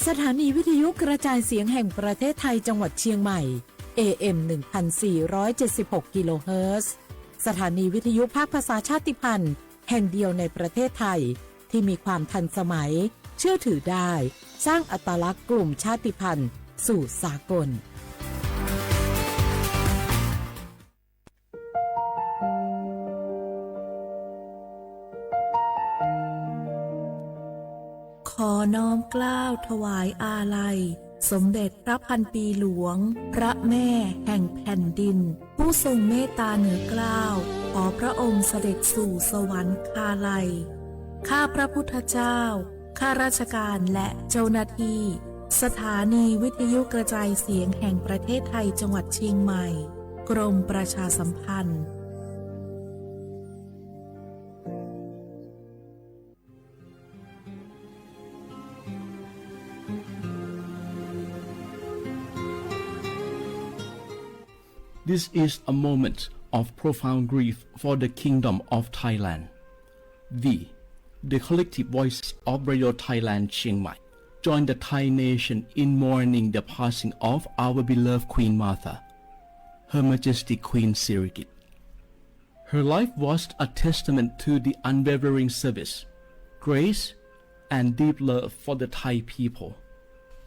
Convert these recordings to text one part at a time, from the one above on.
สถานีวิทยุกระจายเสียงแห่งประเทศไทยจังหวัดเชียงใหม่ เอ เอ็ม หนึ่งพันสี่ร้อยเจ็ดสิบหก กิโลเฮิรตซ์ สถานีวิทยุภาคภาษาชาติพันธุ์แห่งเดียวในประเทศไทย ที่มีความทันสมัย เชื่อถือได้ สร้างอัตลักษณ์กลุ่มชาติพันธุ์สู่สากล ขอน้อมเกล้าถวายอาลัย สมเด็จพระพันปีหลวง พระแม่แห่งแผ่นดิน ผู้ทรงเมตตาเหนือเกล้า ขอพระองค์เสด็จสู่สวรรคาลัย ข้าพระพุทธเจ้า ข้าราชการและเจ้าหน้าที่ สถานีวิทยุกระจายเสียงแห่งประเทศไทยจังหวัดเชียงใหม่ กรมประชาสัมพันธ์ This is a moment of profound grief for the Kingdom of Thailand. We, the collective voices of Radio Thailand Chiang Mai, join the Thai nation in mourning the passing of our beloved Queen Mother, Her Majesty Queen Sirikit. Her life was a testament to the unwavering service, grace, and deep love for the Thai people.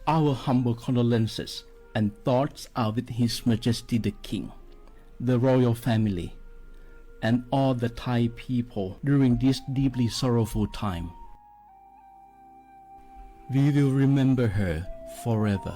Our humble condolences and thoughts are with His Majesty the King, the royal family, and all the Thai people during this deeply sorrowful time. We will remember her forever.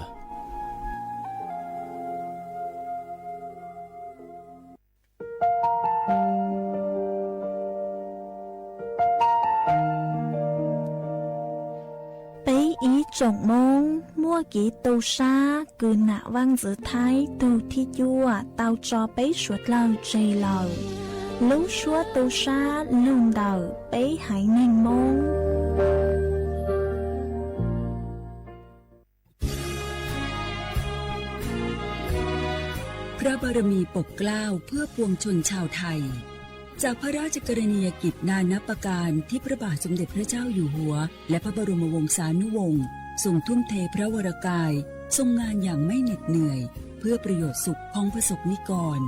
Peb ib tsoom Hmoob muaj kev tu sab kws nam Vaaj Ntxwv Thaib tug thib cuaj tau tso peb suav dlawg tseg lawm. Lub suab tu sab lug ntawm peb haiv neeg Hmoob. พระบารมีปกเกล้าเพื่อปวงชนชาวไทย จากพระราชกรณียกิจนานับประการที่พระบาทสมเด็จพระเจ้าอยู่หัว และพระบรมวงศานุวงศ์ทรงทุ่มเทพระวรกาย ทรงงานอย่างไม่เหน็ดเหนื่อย เพื่อประโยชน์สุขของประสบนิกร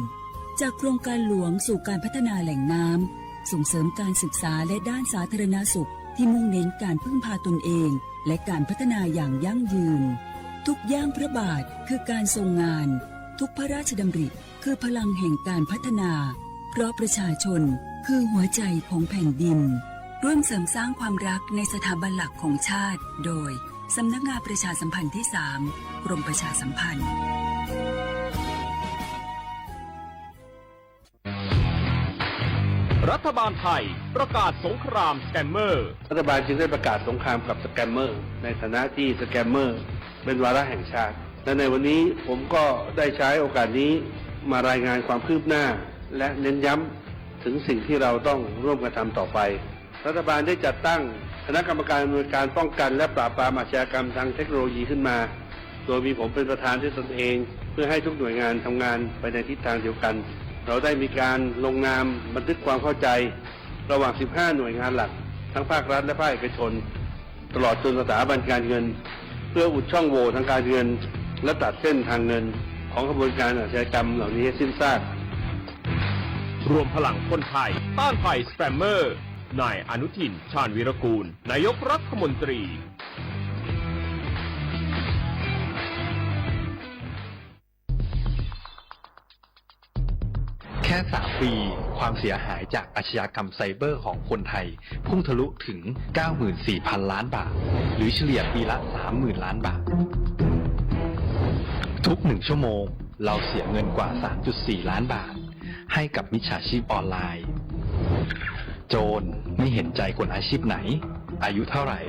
จากโครงการหลวงสู่การพัฒนาแหล่งน้ำ ส่งเสริมการศึกษาและด้านสาธารณสุขที่มุ่งเน้นการพึ่งพาตนเอง และการพัฒนาอย่างยั่งยืน ทุกย่างพระบาทคือการทรงงาน ทุกพระราชดำริคือพลังแห่งการพัฒนา เพราะประชาชนคือหัวใจของแผ่นดิน ร่วมเสริมสร้างความรักในสถาบันหลักของชาติ โดย สำนักงานประชาสัมพันธ์ที่ สาม กรมประชาสัมพันธ์ รัฐบาลไทยประกาศสงครามสแกมเมอร์ รัฐบาลจึงได้ประกาศสงครามกับสแกมเมอร์ ในฐานะที่สแกมเมอร์เป็นวาระแห่งชาติ และในวันนี้ผมก็ได้ใช้โอกาสนี้มารายงานความคืบหน้า และเน้นย้ำถึงสิ่งที่เราต้องร่วมกันทำต่อไป รัฐบาลได้จัดตั้งคณะกรรมการอำนวยการป้องกันและปราบปรามอาชญากรรมทางเทคโนโลยีขึ้นมา โดยมีผมเป็นประธานด้วยตนเอง เพื่อให้ทุกหน่วยงานทำงานไปในทิศทางเดียวกัน เราได้มีการลงนามบันทึกความเข้าใจ ระหว่าง สิบห้า หน่วยงานหลัก ทั้งภาครัฐและภาคเอกชน ตลอดจนสถาบันการเงิน เพื่ออุดช่องโหว่ทางการเงิน และตัดเส้นทางเงินของขบวนการอาชญากรรมเหล่านี้ให้สิ้นซาก รวมพลังคนไทยต้านภัยสแกมเมอร์ นายอนุทิน ชาญวีรกูล นายกรัฐมนตรี แค่ สาม ปี ความเสียหายจากอาชญากรรมไซเบอร์ของคนไทย พุ่งทะลุถึง เก้าหมื่นสี่พัน ล้านบาท หรือเฉลี่ยปีละ สามหมื่น ล้านบาท ทุกหนึ่งชั่วโมง เราเสียเงินกว่า สามจุดสี่ ล้านบาท ให้กับมิจฉาชีพออนไลน์ โจรไม่เห็นใจคนอาชีพไหน อายุเท่าไหร่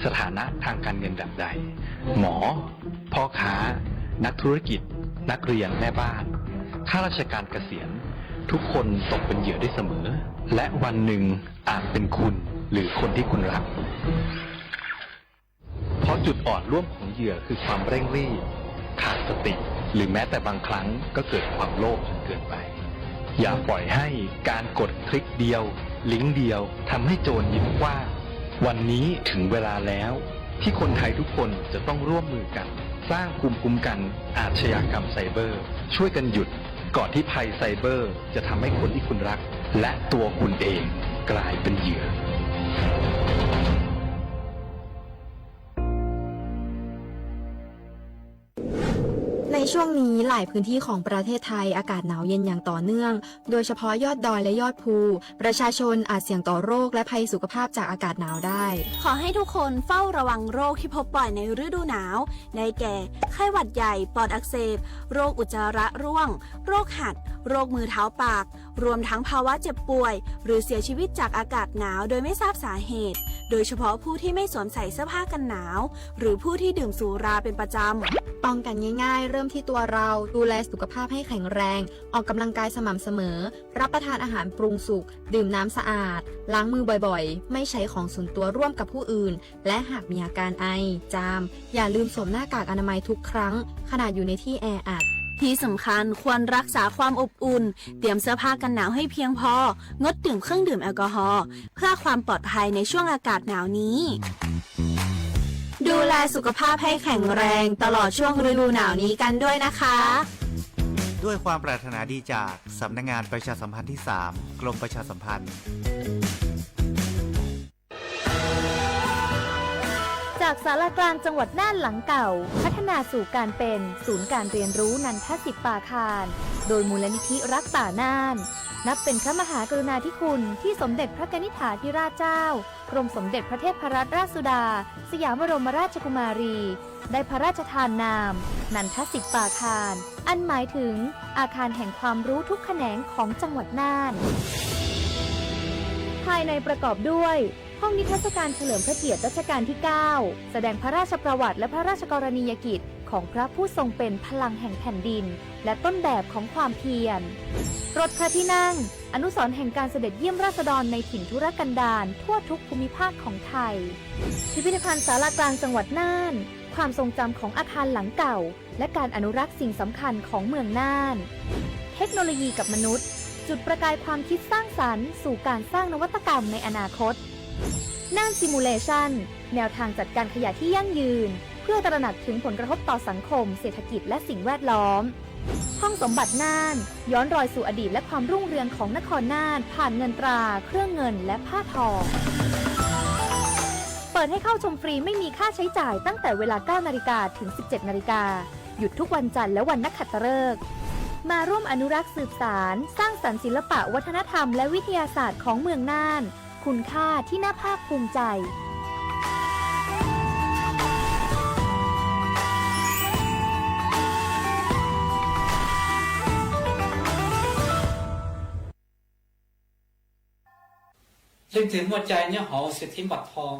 สถานะทางการเงินแบบใด หมอ พ่อค้า นักธุรกิจ นักเรียน แม่บ้าน ข้าราชการเกษียณ ทุกคนตกเป็นเหยื่อได้เสมอ และวันหนึ่งอาจเป็นคุณหรือคนที่คุณรัก เพราะจุดอ่อนร่วมของเหยื่อคือความเร่งรีบ ขาดสติ หรือแม้แต่บางครั้งก็เกิดความโลภจนเกินไป อย่าปล่อยให้การกดคลิกเดียว ลิงก์เดียวทำให้โจรยึดกว้าง วันนี้ถึงเวลาแล้วที่คนไทยทุกคนจะต้องร่วมมือกัน สร้างภูมิคุ้มกันอาชญากรรมไซเบอร์ ช่วยกันหยุดก่อนที่ภัยไซเบอร์จะทำให้คนที่คุณรัก และตัวคุณเองกลายเป็นเหยื่อ ในช่วงนี้หลายพื้นที่ของประเทศไทยอากาศหนาวเย็นอย่างต่อเนื่อง โดยเฉพาะยอดดอยและยอดภู ประชาชนอาจเสี่ยงต่อโรคและภัยสุขภาพจากอากาศหนาวได้ ขอให้ทุกคนเฝ้าระวังโรคที่พบบ่อยในฤดูหนาว ได้แก่ ไข้หวัดใหญ่ ปอดอักเสบ โรคอุจจาระร่วง โรคหัด โรคมือเท้าปาก รวมทั้งภาวะเจ็บป่วย หรือเสียชีวิตจากอากาศหนาวโดยไม่ทราบสาเหตุ โดยเฉพาะผู้ที่ไม่สวมใส่เสื้อผ้ากันหนาว หรือผู้ที่ดื่มสุราเป็นประจำ ป้องกันง่ายๆ เริ่มที่ตัวเรา ดูแลสุขภาพให้แข็งแรง ออกกำลังกายสม่ำเสมอ รับประทานอาหารปรุงสุก ดื่มน้ำสะอาด ล้างมือบ่อยๆ ไม่ใช้ของส่วนตัวร่วมกับผู้อื่น และหากมีอาการไอ จาม อย่าลืมสวมหน้ากากอนามัยทุกครั้ง ขณะอยู่ในที่แออัด ที่สำคัญควรรักษาความอบอุ่น เตรียมเสื้อผ้ากันหนาวให้เพียงพอ งดดื่มเครื่องดื่มแอลกอฮอล์ เพื่อความปลอดภัยในช่วงอากาศหนาวนี้ ดูแลสุขภาพให้แข็งแรงตลอดช่วงฤดูหนาวนี้กันด้วยนะคะ ด้วยความปรารถนาดีจากสำนักงานประชาสัมพันธ์ที่สาม กรมประชาสัมพันธ์ จากศาลากลางจังหวัดน่านหลังเก่า พัฒนาสู่การเป็นศูนย์การเรียนรู้นันทสิทธิ์ป่าคาน โดยมูลนิธิรักป่าน่าน นับเป็นพระมหากรุณาธิคุณที่สมเด็จพระกนิษฐาธิราชเจ้า กรมสมเด็จพระเทพรัตนราชสุดา สยามบรมราชกุมารี ได้พระราชทานนาม นันทสิทธิ์ป่าคาน อันหมายถึงอาคารแห่งความรู้ทุกแขนงของจังหวัดน่าน ภายในประกอบด้วย ห้องนิทรรศการเฉลิมพระเกียรติรัชกาลที่เก้า แสดงพระราชประวัติและพระราชกรณียกิจของพระผู้ทรงเป็นพลังแห่งแผ่นดิน และต้นแบบของความเพียร รถพระที่นั่ง อนุสรณ์แห่งการเสด็จเยี่ยมราษฎรในถิ่นทุรกันดารทั่วทุกภูมิภาคของไทย พิพิธภัณฑ์ศาลากลางจังหวัดน่าน ความทรงจำของอาคารหลังเก่า และการอนุรักษ์สิ่งสำคัญของเมืองน่าน เทคโนโลยีกับมนุษย์ จุดประกายความคิดสร้างสรรค์สู่การสร้างนวัตกรรมในอนาคต น่าน Simulation แนวทางจัดการขยะที่ยั่งยืน เพื่อตระหนักถึงผลกระทบต่อสังคม เศรษฐกิจ และสิ่งแวดล้อม ห้องสมบัติน่าน ย้อนรอยสู่อดีตและความรุ่งเรืองของนครน่าน ผ่านเงินตรา เครื่องเงิน และผ้าทอ เปิดให้เข้าชมฟรีไม่มีค่าใช้จ่ายตั้งแต่เวลา เก้านาฬิกา ถึง สิบเจ็ดนาฬิกา หยุดทุกวันจันทร์และวันนักขัตฤกษ์ มาร่วมอนุรักษ์สืบสาน สร้างสรรค์ศิลปะวัฒนธรรมและวิทยาศาสตร์ของเมืองน่าน คุณค่าที่น่าภาคภูมิใจ Leej twg muaj cai nyob hauv xis thib npam thoo,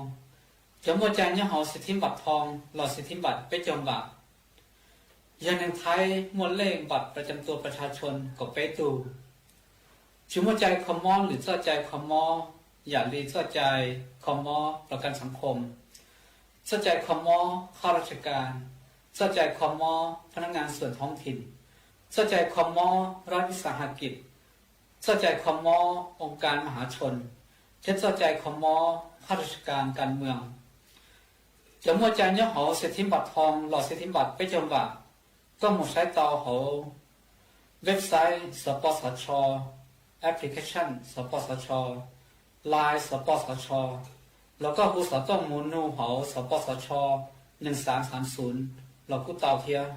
cov muaj cai nyob hauv xis thib npam thoo los xis thib npam peb caug npam, yog neeg Thaib muaj lej npam pras cam tua pras tsha tshua kaum peb tug. Tsis muaj cai kho mob lwm txoj cai kho mob, yam li txoj cai kho mob pras kam xav khom, txoj cai kho mob khab raj tsha kas, txoj cai kho mob phab nab ngas xuam thoob thim, txoj cai kho mob rab vis xas has kim, txoj cai kho mob oo kas ma hav tshua, thiab txoj cai kho mob khab raj tsha kas kas mws. Cov muaj cai nyob hauv xis thib npam thoo los xis thib npam peb caug npam, koj mus saib tau hauv website sab pov xav tsho, application sab pov xav tsho, line sab pov xav tsho, los koj hu xov tooj mus nug hauv sab pov xav tsho neeg xav xav xum los kuj tau thiab.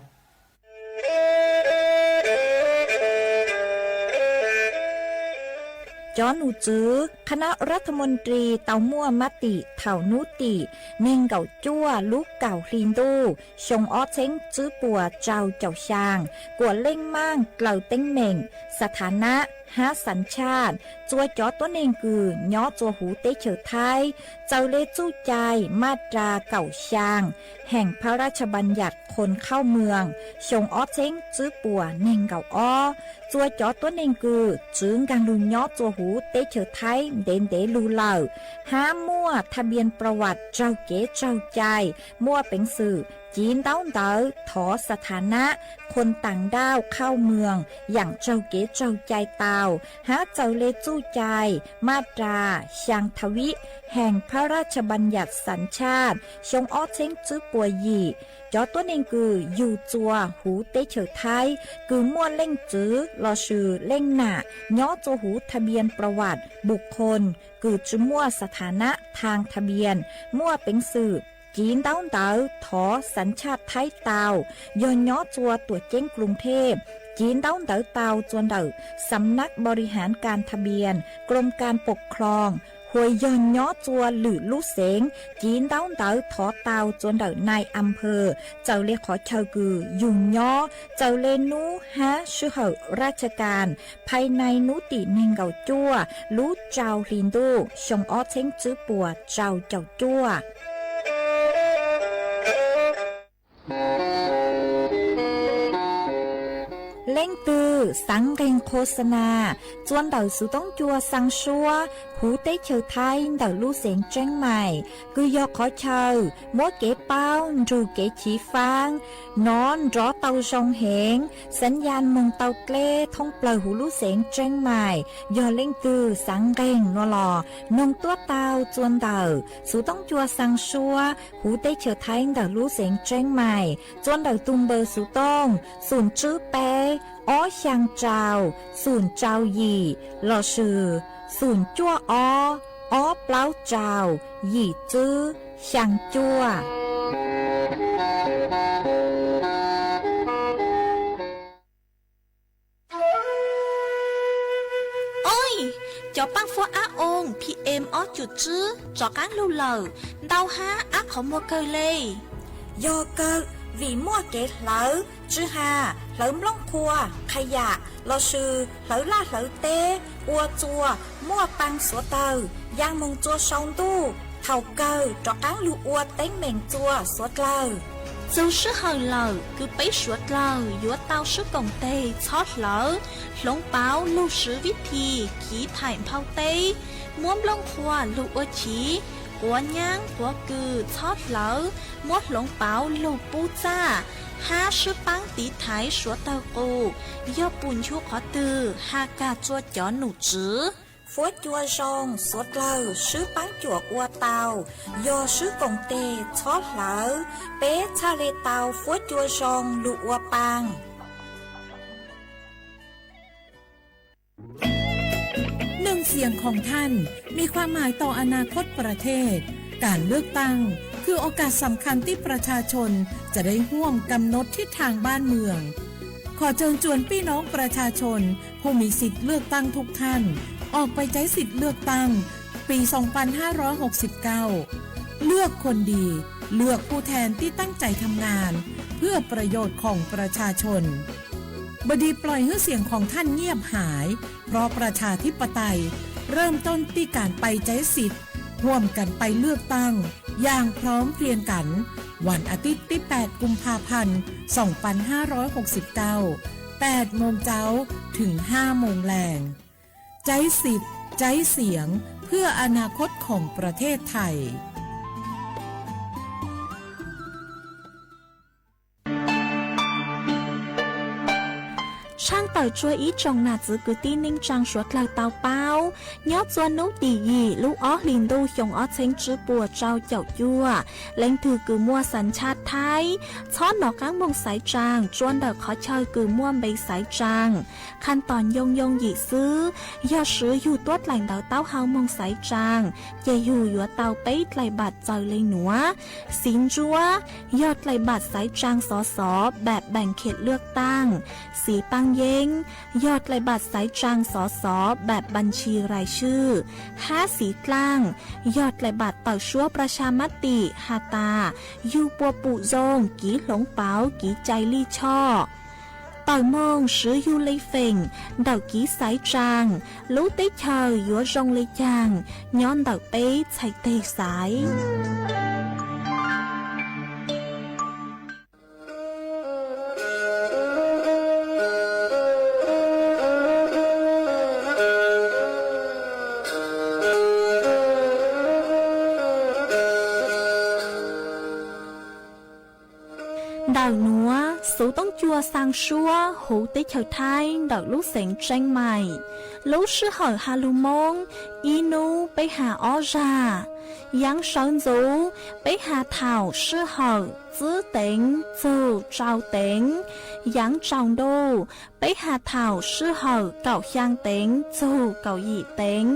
Cov num txwv คณะรัฐมนตรี tau muaj mab tim thaum hnub tim neeg nkaum cuaj lub kaum hli ntuj xyoo ob txheeb tswb puas rau caum xyaa, kuam leej maaj dlaws teeb meem, xav thav nab, hab xav tshaj, txua cov tuab neeg kws nyob txua huv teb chaws Thaib, txawm le txuj cai maj ras kaum xyaa heem phab raj tsha npam yam khoos khauj mws xyoo ob txheeb tswb puas neeg nkaum ob, txua cov tuab neeg kws txwv nkaag lug nyob txua huv teb chaws Thaib ntev ntev lug lawm, hab muaj thaj npias pras vam raug kev raug cai, muaj peev xwm civ ntaub ntawv thov ສະຖານະ คนต่างด้าวเข้าเมือง yaam raug kev raug cai tau hab txawm le txuj cai ມາດຕາ xyaa tha vib ແຫ່ງພະຣາຊບັນຍັດສັນຊາດ xyoo ob txheeb tswb puas yim. Cov tuab neeg kws yug txua huv teb chaws Thaib kws muaj leej txwv lossis leej nam nyob txua huv ທະບຽນປະຫວັດບຸກຄົນ kws tsi muaj ສະຖານະ ທາງທະບຽນ, muaj peev xwm civ ntaub ntawv thov ສັນຊາດ Thaib tau, yog nyob txua tuam ceeb กรุงเทพ, civ ntaub ntawv tau txua ntawm ສຳນັກບໍລິຫານການທະບຽນ กรมการปกครอง, hos yog nyob txua lwm lub xeev, civ ntaub ntawv thov tau txua ntawm ນາຍອຳເພີ, txawm le qhov chaw kws yug nyob, txawm le nub hab sij hawm ราชการ ภายใน nub tim neeg nkaum cuaj lub rau hli ntuj xyoo ob txheeb tswb puas rau caum cuaj. Leej twg xaav nqeeg ໂຄສະນາ txua ntawm xuv toob cua xaa suab huv teb chaws Thaib ntawm lub xeev Tseeb Mais, kws yog qhov chaw muab kev paub nrug kev chiv faab nov nrov tau zoo heev, ສັນຍານ moog tau dleb thoob plawg huv lub xeev Tseeb Mais. Yog leej twg xaav nqeeg nua los noog tuab tau txua ntawm xuv toob cua xaa suab huv teb chaws Thaib ntawm lub xeev Tseeb Mais, txua ntawm tug npawb xuv tooj xum tswb peb ob xyaa rau xum rau yim lossis xum cuaj ob ob plaub rau yim tswb xyaa cuaj. Oj, cov paab fuab ab oo PM ob cum tswb rov qaab lug lawm, ntau hab ab qhov muag kawg le. Yog kawg, vim muaj kev hlawv tswv ha, hlawv nplooj qhuav, qha yam lossis hlawv laj hlawv teb ua txua muaj paa suav dlawg, yaa moog txua sau ntuj, thaum kawg rov qaab lug ua teeb meem txua suav dlawg. Txug sij hawm lawm kws peb suav dlawg yuav tau swb koom teg txhob hlawv, hloov pauv lug swv vib thi chiv thaim nphau teb, muab nplooj qhuav lug ua chiv, quav nyaab quav kws txhob hlawv, muab hloov pauv lug pub txaj, hab swb paab tiv thaiv suav dlawg qus. Yog pum nchu qhov twg ha kag txua cov num tswv. Fuab cua zoo suav dlawg swb paab cuam ua tau, yog swb koom teg txhob hlawv, peb txhaj le tau fuab cua zoo lug ua paa. หนึ่งเสียงของท่าน มีความหมายต่ออนาคตประเทศ การเลือกตั้ง คือโอกาสสำคัญที่ประชาชน จะได้ร่วมกำหนดทิศทางบ้านเมือง ขอเชิญชวนพี่น้องประชาชน ผู้มีสิทธิ์เลือกตั้งทุกท่าน ออกไปใช้สิทธิ์เลือกตั้ง ปี สองพันห้าร้อยหกสิบเก้า เลือกคนดี เลือกผู้แทนที่ตั้งใจทำงาน เพื่อประโยชน์ของประชาชน บดีปล่อยให้เสียงของท่านเงียบหาย เพราะประชาธิปไตย เริ่มต้นที่การไปใช้สิทธิ์ ร่วมกันไปเลือกตั้ง อย่างพร้อมเพรียงกัน วันอาทิตย์ที่ แปด กุมภาพันธ์ สองพันห้าร้อยหกสิบเก้า แปด โมงเช้า ถึง ห้า โมงแลง ใช้สิทธิ์ ใช้เสียง เพื่ออนาคตของประเทศไทย Tshaaj tawm tsua ib tsoom nam txwv kwv tij neej tsaa suav dlawg tau paub, nyob txua nub tim yim lub ob hlis ntuj xyoo ob txheeb tswb puas rau caum cuaj, leej twg kws muaj สัญชาติ Thaib, txhob nov qaab moog xaiv tsaa tsua ntawm qhov chaw kws muaj npe xaiv tsaa. Khaj tom nyoo yoo yim xwb, yog swv yug tuab dlaim ntawv taub hau moog xaiv tsaa, ces yug yuav tau peb dlaim npaam txawm le nuav: xiv ntsuab, yog dlaim npaam xaiv tsaa xov xov แบบแบ่งเขตเลือกตั้ง, xiv paaj yeeb, yog dlaim npaam xaiv tsaa xov xov แบบบัญชีรายชื่อ, hab xiv dlaaj, yog dlaim npaam tawm suab ประชามติ has tas yug puas pum zoo kiv hloov pauv kiv cai lij choj. Tawm moog swv yug le feem ntawm kiv xaiv tsaa, lub teb chaws yuav zoo le caag, nyob ntawm peb txhais teg xaiv. Tus toob cua xaa suab huv teb chaws Thaib ntawm lub xeev Tseeb Maim. Lub sij hawm has lug Moob, ib nub peb has ob zag. Yaav sawv ntxuv, peb has thaum sij hawm tsib teev txug rau teev. Yaav tsaus ntuj, peb has thaum sij hawm kaum xyaa teev txug kaum yim teev.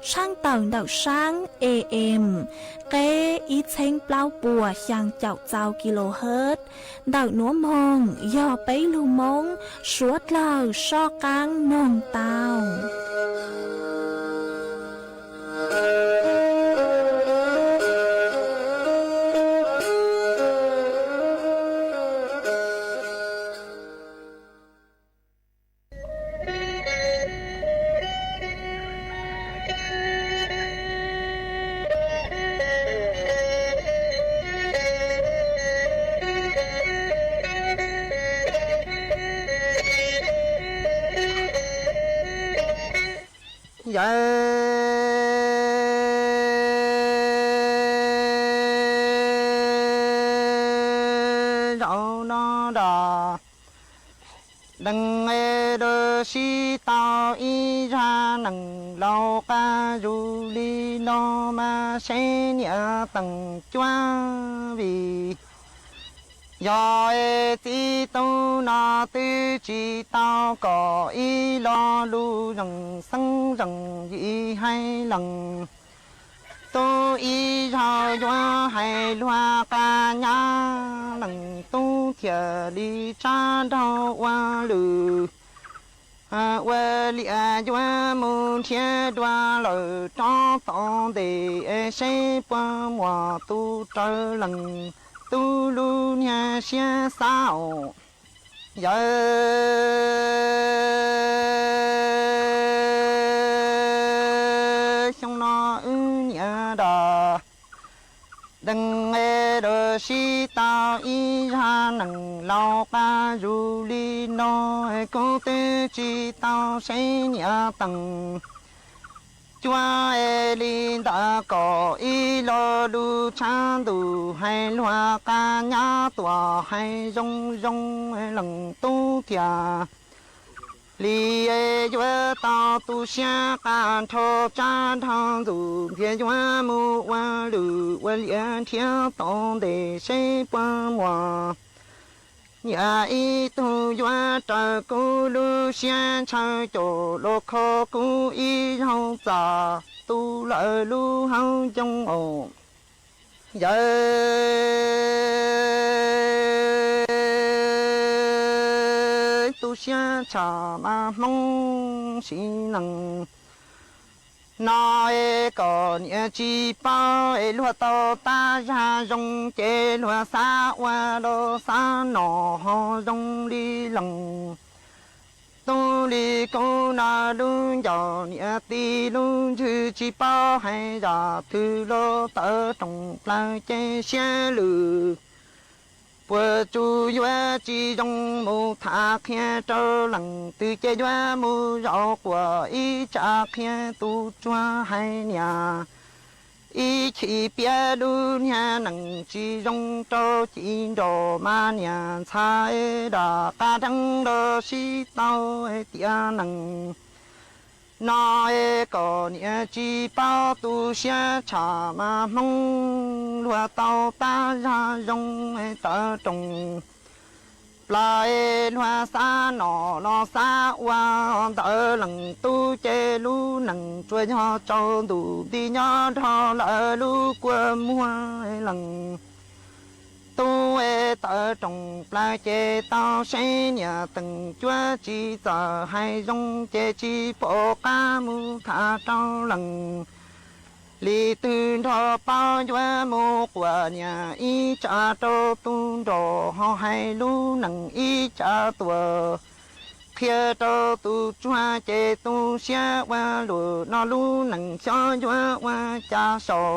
Tshaaj tawm ntawm saab A M, qeb ib txheeb plaub puas xyaa caum txau kilohertz, ntawm nuav moog yog peb lug Moob suav dlawg soj qaab noog tau. Yawg zaum no nrog dees es lug sib tau ib zag neeg laus qab zus li no mas seb niam Teem Cuab vim yog es txiv tub no twb tsis tau kom ib lo lus zeem xeeb zeem yim hais lees. Tub ib zaug yuav hais luag qab nyab lees tub thiaj li tsab nraug ua lwm ua liam yuav mus nrhiav dua lawm rov tom ntej seb puas muaj tus raws lees tub lub niag siab xav os. Yawg xyoo no wb niam nrog dees es lug sib tau ib zag neeg laus qab zus li no kuv twb tsis tau seb niam Teem Cuab es li ntawd kom ib lo lus tshav ntuj hais luag qab nyab tuam hais zoo zoo lees tub thiaj li yuav tau tu siab qab nrho tsab nraug ntxum ntiag yuav mus ua lwm ua liam nrhiav tom ntej seb puas muaj niam ib tug yuav raws kuv lub siab ntshaw caum los kho kuv ib zaug txaj tu lawm lub hauv ncoo os. Yawg tu siab tshaj mas Hmoob sim neej no es kom niam tsis paub es luag tau tab zag zoo ces luag xav ua los xav nom ho zoo li lees. Tub li kuv no lub ncauj niam tij lub ntswg tsis paub hais zaj twg los tawv rooj plaws ces siab lwj. Puas tsuas yuav tsis zoo mus tham qhia rau leej twg ces yuav mus zaum quas ib tsam qhia tus tsuag hais niam. Ib chim piav lub niag neej tsis zoo rau ci nrog mas niam ntxhais dam qab deev los sib tau tiam neej no es kom niam tsis paub tu siab tshaj mas Hmoob luag tau tab zag zoo tawv rooj plaws es luag xav nom los xav ua ntawd leej tub ces lub neej tsuas yog tsaus ntuj nti nyob nrog lawv lub kua muag leej tub es tawv rooj plaws ces tau seb niam Teem Cuab tsis txawj hais zoo ces tsis pom qab mus tham rau leej li twg nrog paub yuav mus quas niam ib tsam rau tus nraug ho hais lub neej ib tsam tuaj qhia rau tus tsuag ces tu siab ua luaj no lub neej xyov yuav ua cas sau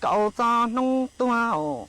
kaum txog hnub tuag os.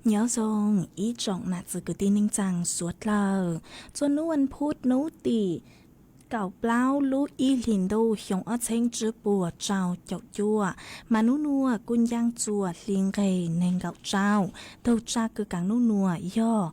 Nyob zoo ib tsoom nam txiv kwv tij neej tsaa suav dlawg, txuas nub vas phuv nub tim kaum plaub lub ib hlis ntuj xyoo ob txheeb tsib puas rau caum cuaj, mas nub nuav kuj ncaaj txuas hli nqeg neeg nkaum rau. Tug tsaa kws kaav nub nuav yog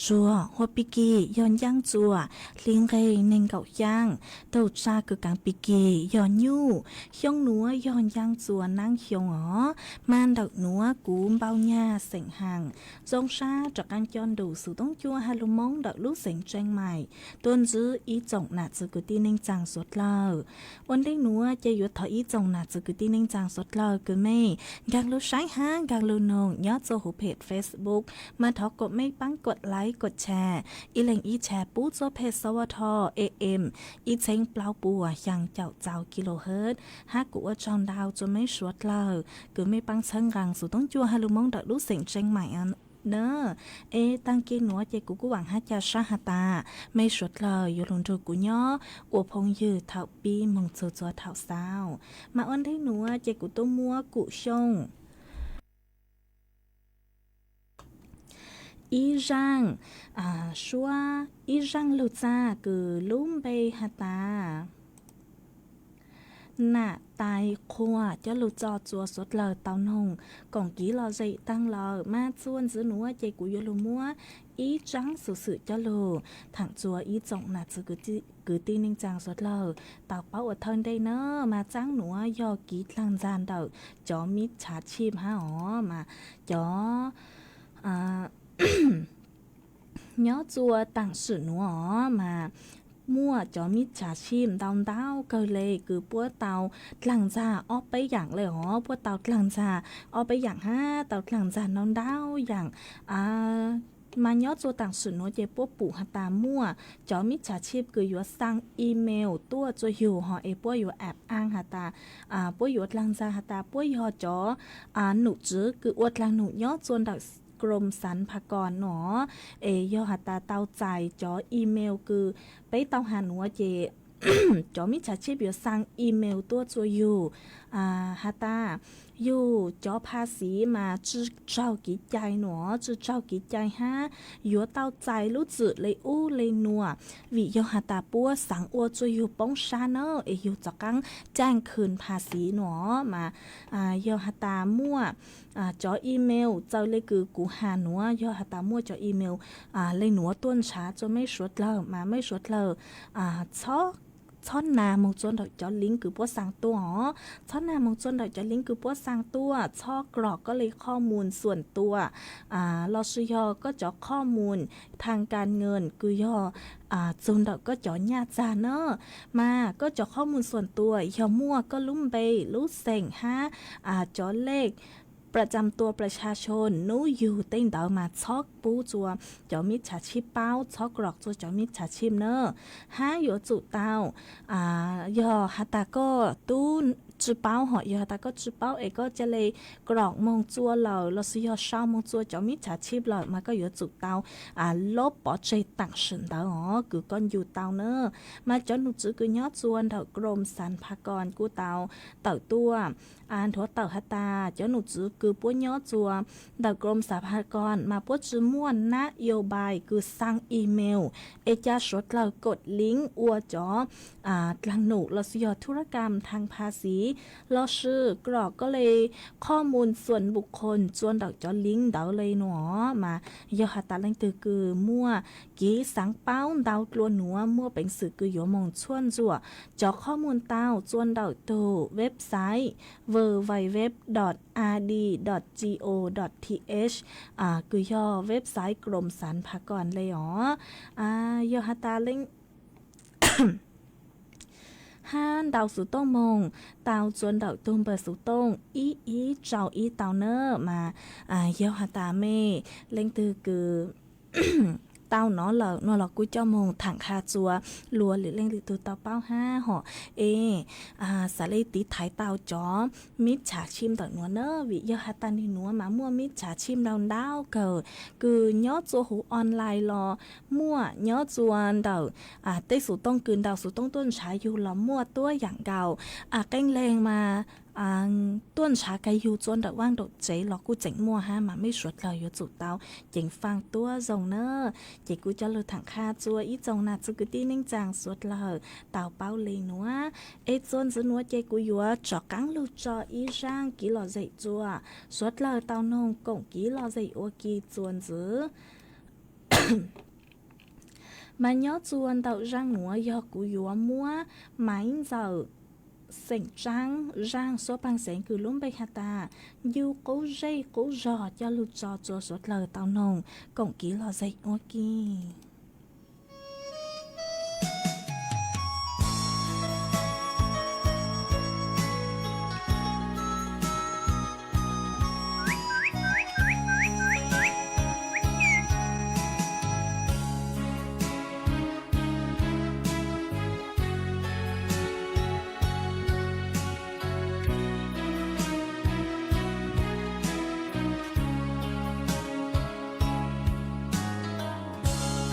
tsuag huab pig kig yog ncaaj txuas hli nqeg neeg nkaum xyaa. Tug tsaa kws kaav pig kig yog nyuj. Xyoo nuav yog ncaaj txuas naab xyoo os. Mas ntawm nuav kuv npau nyag xeem haas zoo sab rov qaab coj nrug xuv toob cuaj hab lug Moob ntawm lub xeev Tseej Maim tuaj ntsib ib tsoom nam txiv kwv tij neej tsaa suav dlawg. Ua ntej nuav ces yuav thov ib tsoom nam txiv kwv tij neej tsaa suav dlawg kws mej nkaag lug saib hab nkaag lug noog nyob txug huv phem Facebook, mas thov kom mej paab kov like kov share, ib leeg ib share pub txug peg xov ua tho A M ib txheeb plaub puas xyaa caum txaus kilohertz, hab kuv ua tsaug ntau txug mej suav dlawg kws mej paab txhawb nqaa xuv toob cuaj hab lug Moob ntawm lub xeev Tseej Maim na. Es taag kig nuav ces kuv kuj vaam hab ca sab has tas mej suav dlawg yuav lug nrug kuv nyob ua phooj ywg thaum pib moog txug txug thaum xaus. Mas ua ntej nuav ces kuv tuaj muab kum xyoo ib zaaj suab ib zaaj lug txag kws lub npe has tas Nam Tais Qhua coj lug tso txua suav dlawg tau noog koom kiv lom zem taag lawm. Mas txuas ntxiv nuav ces kuv yuav lug muab ib tsaab xuv xwm coj lug thaam txua ib tsoom nam txiv kwv tij neej tsaa suav dlawg tau paub ua thawj ntej na. Mas tsaab nuav yog kiv dlaag ntxag ntawm cov mij txhav chij hab os. Mas cov nyob txua taam sim nuav os mas muaj cov mij txhav chij ntau ntau kawg le kws puab tau dlaag ntxag ob peb yaam le os, puab tau dlaag ntxag ob peb yaam hab tau dlaag ntxag ntau ntau yaam. Mas nyob txua taam sim nuav ces puab pum has tas muaj cov mij txhav chij kws yuav xaa email tuaj txua yug ho es puab yuav aab aab has tas puab yuav dlaag ntxag has tas puab yog cov num tswv kws ua dlaag num nyob txua ntawm Krom Xav Pha Koos no es yog has tas tau txais cov email kws peb tau has nuav ces cov mij txhav chij yuav xaa email tuaj txua yug has tas yug cov pha xiv mas tsi raug kev cai no, tsi raug kev cai hab yuav tau txais lub txim le ub le nuav, vim yog has tas puab xaav ua txua yug poob sab na es yug rov qaab caaj khwm pha xiv no. Mas yog has tas muaj cov email txawv le kws kuv has nuav, yog has tas muaj cov email le nuav tuaj nrhav txua mej suav dlawg mas mej suav dlawg txhob nag moog txua ntawm cov link kws puab xaa tuaj os. Txhob nag moog txua ntawm cov link kws puab xaa tuaj, txhob krog koj le qhov muv xuam tua. Lossis yog koj cov qhov muv thaag kas nyees kws yog txug ntawm koj cov nyaj txag na. Mas koj cov qhov muv xuam tua yog muaj koj lub npe, lub xeem hab cov lej pras cam tua pras xya xyoo nub yug tej ntawd mas txhob pub txua cov mij txhav chij paub, txhob krog txua cov mij txhav chij na. Hab yuav tsum tau yog has tas koj tub tsi paub hom yog has tas koj tsi paub es koj ca le krog moog txua lawm lossis yog sau moog txua cov mij txhav chij lawm mas koj yuav tsum tau lob pov tseg taam sim ntawd os kws koj ncu tau na. Mas cov num tswv kws nyob txua ntawm Krom Xav Pha Koos kuj tau tawm tuaj nthuav tawm has tas cov num tswv kws puab nyob txua ntawm Krom Xav Pha Koos mas puab tsi muaj nab yo npais kws xaa email es ca suav dlawg kod link ua cov dlaag num lossis yog thu rab kam thaag pha xiv lossis krog koj le qhov muv xuam npum khoos txua ntawm cov link ntawd le no. Mas yog has tas leej twg kws muaj kev xaav paub ntau dlua nuav muaj peev xwm kws yuav moog txhuaj ntxuam cov qhov muv tau txua ntawm tug website www dot ad dot go dot th kws yog website Krom Xav Pha Koos le os. Yog has tas leej hab ntau xuv tooj moog tau txua ntawm tug npawb xuv tooj ib ib rau ib tau na. Mas yog has tas mej leej twg kws tau nov lawm no los kuj coj moog thaam qha txua lua lwm leej lwm tug tau paub hab hom es xaav le tiv thaiv tau cov mij txhav chij ntawm nuav na. Vim yog has tas nwg nuav mas muaj mij txhav chij ntau ntau kawg kws nyob txua huv online los muaj, nyob txua ntawm tej xuv tooj kws ntau xuv tooj tuaj nrhav yug los muaj tuab yaam nkaus. Qee leeg mas tuaj ntshav ka yug txua nraum vaj nraum tsev los kuj tseem muaj hab, mas mej suav dlawg yuav tsum tau ceev faj tuab zoo na. Ces kuv coj lug tham qha txua ib txoos nam txiv kwv tij neej tsaa suav dlawg tau paub le nuav. Es txua ntxiv nuav ces kuv yuav rov qaab lug tso ib zaaj kiv lom zem txua suav dlawg tau noog koom kiv lom zem ua ke txua ntxiv. Mas nyob txua ntawm zaaj nuav yog kuv yuav muab Maiv Ntxawm xeem Tsaab zaaj Suav Paag Xeev Kws lub npe has tas Ncu Qub Zej Qub Zog coj lug tso txua suav dlawg tau noog koom kiv lom zem ua ke.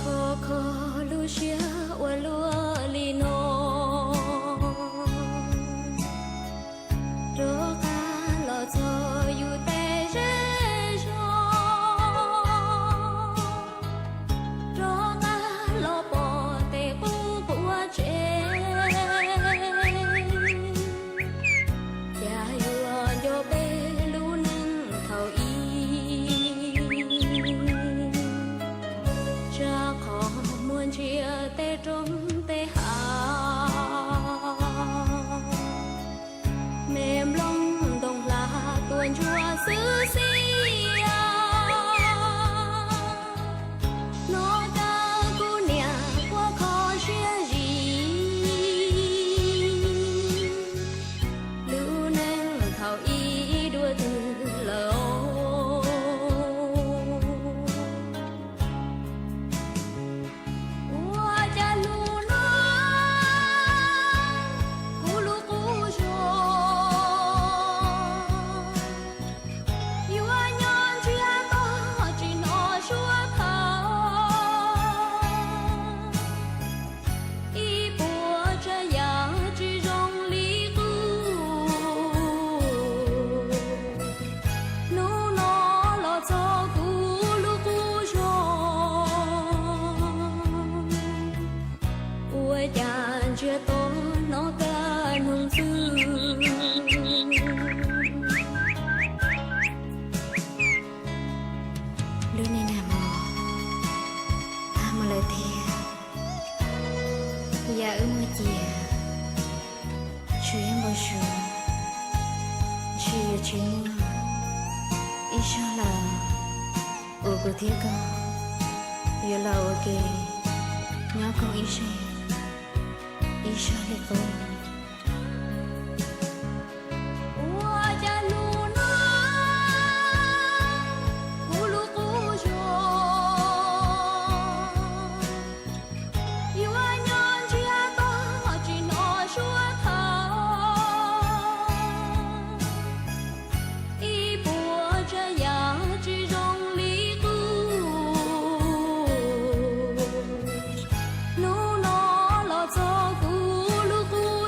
Khov kho lub siab ua luaj li no, rov qab los txog yus tej zej zog, rov qab los pom tej qub quav tsev. Cas yuav nco peb lub neej thaum ub, tsa qhov muag ntsia tej roob tej hav, me nplooj ntoo hla tuaj ntsuag xwb xwb. Hnov kawg kuv niam quaj kho siab zim, lub neej thaum ub dua twg lawm. Ua cas hnub no kuv lub qub zog yuav nyob ntsiag to tsis hnov suab thawj, ib puas tsav yam tsis zoo li qub. Hnub no los txog kuv lub qub zog, ua cas ntsiag to hnov kawg noog xwb. Lub neej nag hmo tag mus lawm tiag, yam wb muaj ciaj tshuav ib npau suav, ntshe yuav tsis muaj ib zaug lawm uas kuv thiab koj yuav los ua ke nyob koom ib zaug, ib zaug li qub. Ua cas hnub no kuv lub qub zog yuav nyob ntsiag to tsis hnov suab thawj, ib puas tsav yam tsis zoo li qub. Hnub no los txog kuv lub qub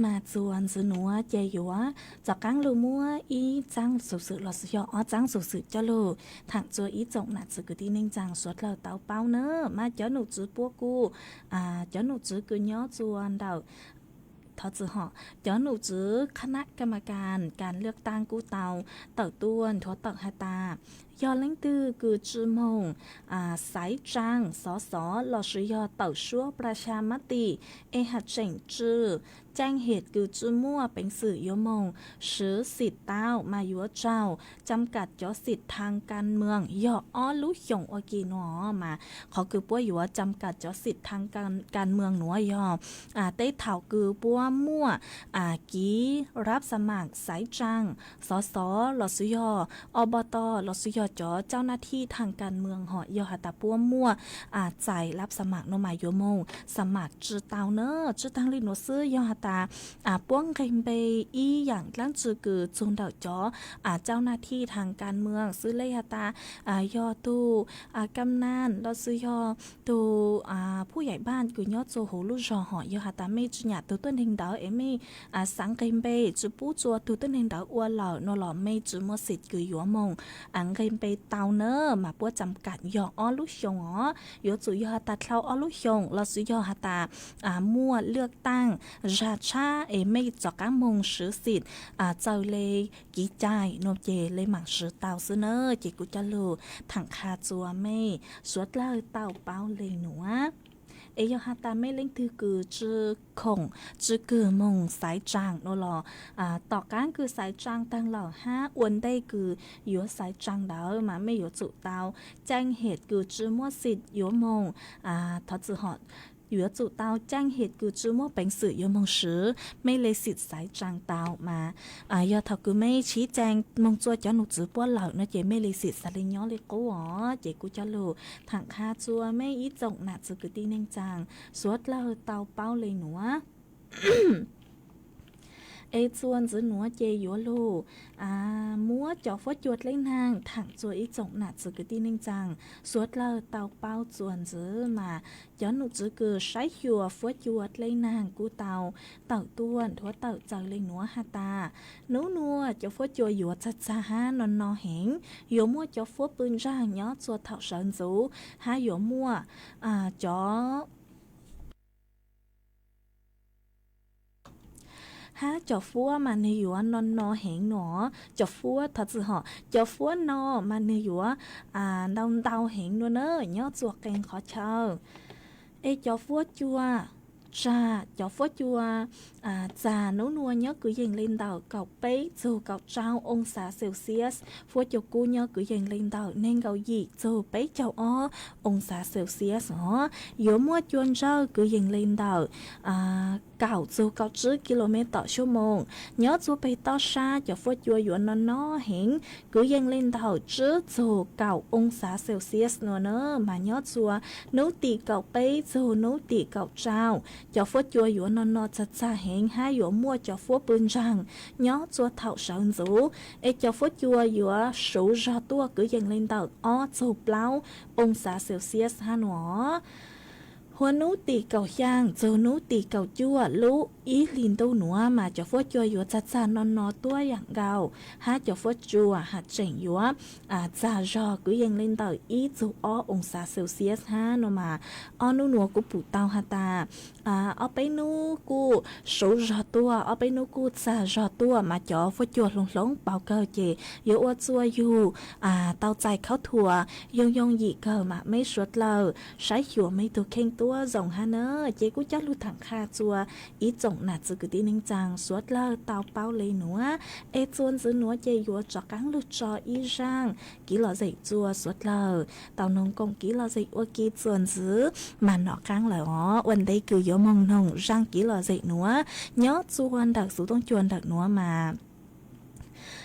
Mas txuas ntxiv nuav ces yuav rov qaab lug muab ib txaab xuv xwm los yog ob txaab xuv xwm coj lug thaam txug ib tsoom nam txwv kwv tij neej tsaa suav dlawg tau paub na. Mas cov num tswv puab kuj, cov num tswv kws nyob txuas ntawm, thov txim hom, cov num tswv khab nab kam mas kas kas lwaj taab kuj tau tawm tuaj nthuav tawm has tas, yog leej twg kws tsi moog xaiv tsaa xov xov lossis yog tawm suab plas xya mab tim es has tseem tsi caaj him kws tsi muaj peev xwm yuav moog swv xim tau mas yuav raug cam kam cov xim thaaj kas moos yog ob lub xyoos ua ke nuav. Mas qhov kws puab yuav cam kam cov xim thaaj kas moos nuav yog tej thaum kws puab muaj kiv lab xa mam xaiv tsaa xov xov lossis yog ob poj toj lossis yog cov cau na thij thaaj kas moos hom yog has tas puab muaj txais lab xa mam nuav mas yuav moog xa mam tsi tau na. Tsi taag le nuav xwb yog has tas puab nqeg npe ib yaam dlaab tsi kws txug ntawm cov cau na thij thaaj kas moos xwb le has tas yog tug kam nas lossis yog tug phuj yaim npaaj kws nyob txug huv lub zog hom yog has tas mej tsi nyam tug tuab neeg ntawd es mej xaav nqeg npe tsi pub txua tug tuab neeg ntawd ua lawm nuav los mej tsi muaj xim kws yuav moog nqeg npe tau na. Mas puab cam kam yog ob lub xyoos os, yuav tsum yog has tas dlhau ob lub xyoos lossis yog has tas muaj lwaj taab zag tshab es mej rov qaab moog swv xim txawm le kiv cai nuav ces le maam swv tau xwb na. Ces kuv coj lug thaam qha txua mej suav dlawg tau paub le nuav. Es yog has tas mej leej twg kws tsi khoom tsi kws moog xaiv tsaa nuav los tom qaab kws xaiv tsaa taag lawm hab ua ntej kws yuav xaiv tsaa ntawd mas mej yuav tsum tau caaj him kws tsi muaj xim yuav moog, thov txim hom, yuav tsum tau caaj him kws tsi muaj peev xwm yuav moog swv, mej le xim xaiv tsaa tau mas yog thaum kws mej sib caa moog txua cov num tswv puab lawm no ces mej le xim xaav le nyob le qub os. Ces kuv coj lug thaam qha txua mej ib tsoom nam txwv kwv tij neej tsaa suav dlawg tau paub le nuav. Es txuas ntxiv nuav ces yuav lug muab cov fuab cua dleb naag thaam txua ib tsoom nam txwv kwv tij neej tsaa suav dlawg tau paub txuas ntxiv mas cov num tswv kws saib xyuas fuab cua dleb naag kuj tau tawm tuaj nthuav tawm txawm le nuav has tas, nub nuav cov fuab cua yuav txag txag hab no no heev, yuav muaj cov fuab pw ntsaag nyob txua thaum sawv ntxuv hab yuav muaj cov hab cov fuab mas nwg yuav no no heev no. Cov fuab, thov txim hom, cov fuab no mas nwg yuav ntau ntau heev no na, nyob txua qee qhov chaw. Es cov fuab cua tsag, cov fuab cua txag nub nuav nyob kwv yees le ntawm kaum peb txug kaum rau oo xav Celsius, fuab cua kub nyob kwv yees le ntawm neeg nkaum yim txug peb caug ob oo xav Celsius os. Yuav muaj cua ntsawj kwv yees le ntawm kaum txug kaum tsib kis lus mev tom xuab moos. Nyob txua peg toj sab cov fuab cua yuav no no heev, kwv yees le ntawm tsib txug kaum oo xav Celsius no na, mas nyob txua nub tim kaum peb txug nub tim kaum rau, cov fuab cua yuav no no txag txag heev hab yuav muaj cov fuab pw ntsaag nyob txua thaum sawv ntxuv. Es cov fuab cua yuav suv zog tuaj kwv yees le ntawm ob txug plaub oo xav Celsius hab no. Huab nub tim kaum xyaa txug nub tim kaum cuaj lub ib hlis ntuj nuav mas cov fuab cua yuav txag txag no no tuab yaam nkaus, hab cov fuab cua has tseem yuav txag zog kwv yees le ntawm ib txug ob oo xav Celsius hab no mas. Ob nub nuav kuv pum tau has tas ob peb nub kuj suv zog tuaj, ob peb nub kuj txag zog tuaj mas cov fuab cua hloov hloov paug kawg ces yuav ua txua yug tau txais khaub thuas yoo yoo yim kawg mas meb suav dlawg saib xyuas meb tug kheej tuab zoo hab na. Ces kuj coj lug tham qha txua ib tsoom nam txwv kwv tij neej tsaa suav dlawg tau paub le nuav. Es txua ntxiv nuav ces yuav rov qaab lug tso ib zaaj kiv lom zem txua suav dlawg tau noog koom kiv lom zem ua ke txua ntxiv mas nov qaab lawm os. Ua ntej kws yuav moog noog zaaj kiv lom zem nuav, nyob txua ntawm xuv tooj cua ntawm nuav mas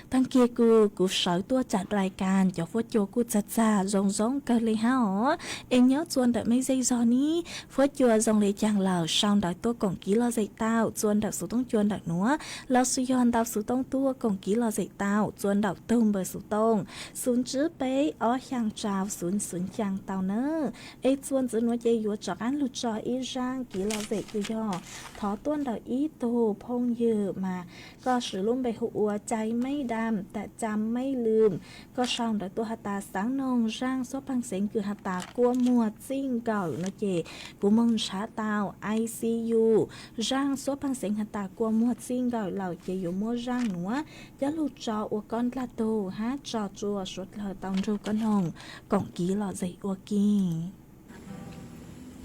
Taag kig kuv, kuv sawv tuaj tsam rais kas cov fuab cua kuj txag txag zoo zoo kawg le hab os. Es nyob txua ntawm mej zej zog ne, fuab cua zoo le caag lawm sau ntawv tuaj koom kiv lom zem tau txua nraum xuv tooj cua ntawm nuav, los sis yog ntau xuv tooj tuaj koom kiv lom zem tau txua nraum tug npawb xuv tooj, xuv tsib peb ob xyaa rau xuv xuv xyaa tau nawb. Es txua ntxiv nuav ces yuav rov qaab lug tso ib zaaj kiv lom zem kws yog thov tuaj ntawm ib tug phooj ywg mas koj swv lub npe hu ua Cai Mej Dam, tam Cai Mej Lwm, koj sau ntawv tuaj has tas xaav noog zaaj xuab phaag xeev kws has tas kua muag txij nkawm no ces kuv moog nrhav tau I C U. Zaaj xuab phaag xeev has tas kua muag txij nkawm lawm ces yuav muab zaaj nuav coj lug tso ua koj dlaag tug hab tso tsua suav dlawg tau nrug koj noog koom kiv lom zem ua ke.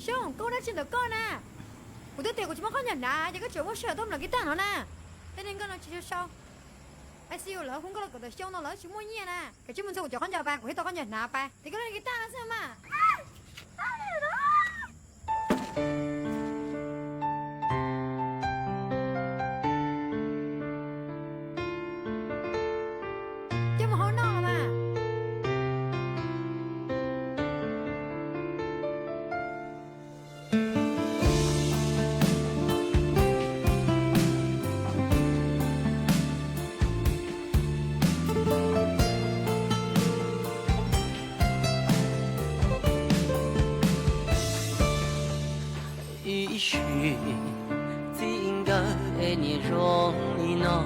Xyoo, koj ua dab tsi ntawm koj na? Kuv twb tias kuv tsis muaj khaub ncaws hnav ces koj tseem muaj sij hawm tuaj mlom kiv taj no na. Tej neeg nkauj no tsis sau sau. I C U lawv hu nkauj los kawm ntawm xyoo no lawv tsis muaj nyiaj na. Koj tsis mus ntxhua kuv cov khaub ncaws pas kuv thiaj tau khaub ncaws hnav pas. Ces koj ua kiv taj no xwb mas. Coj mus hau noj los mas. Ib sij txij nkawm es niaj zoo li no,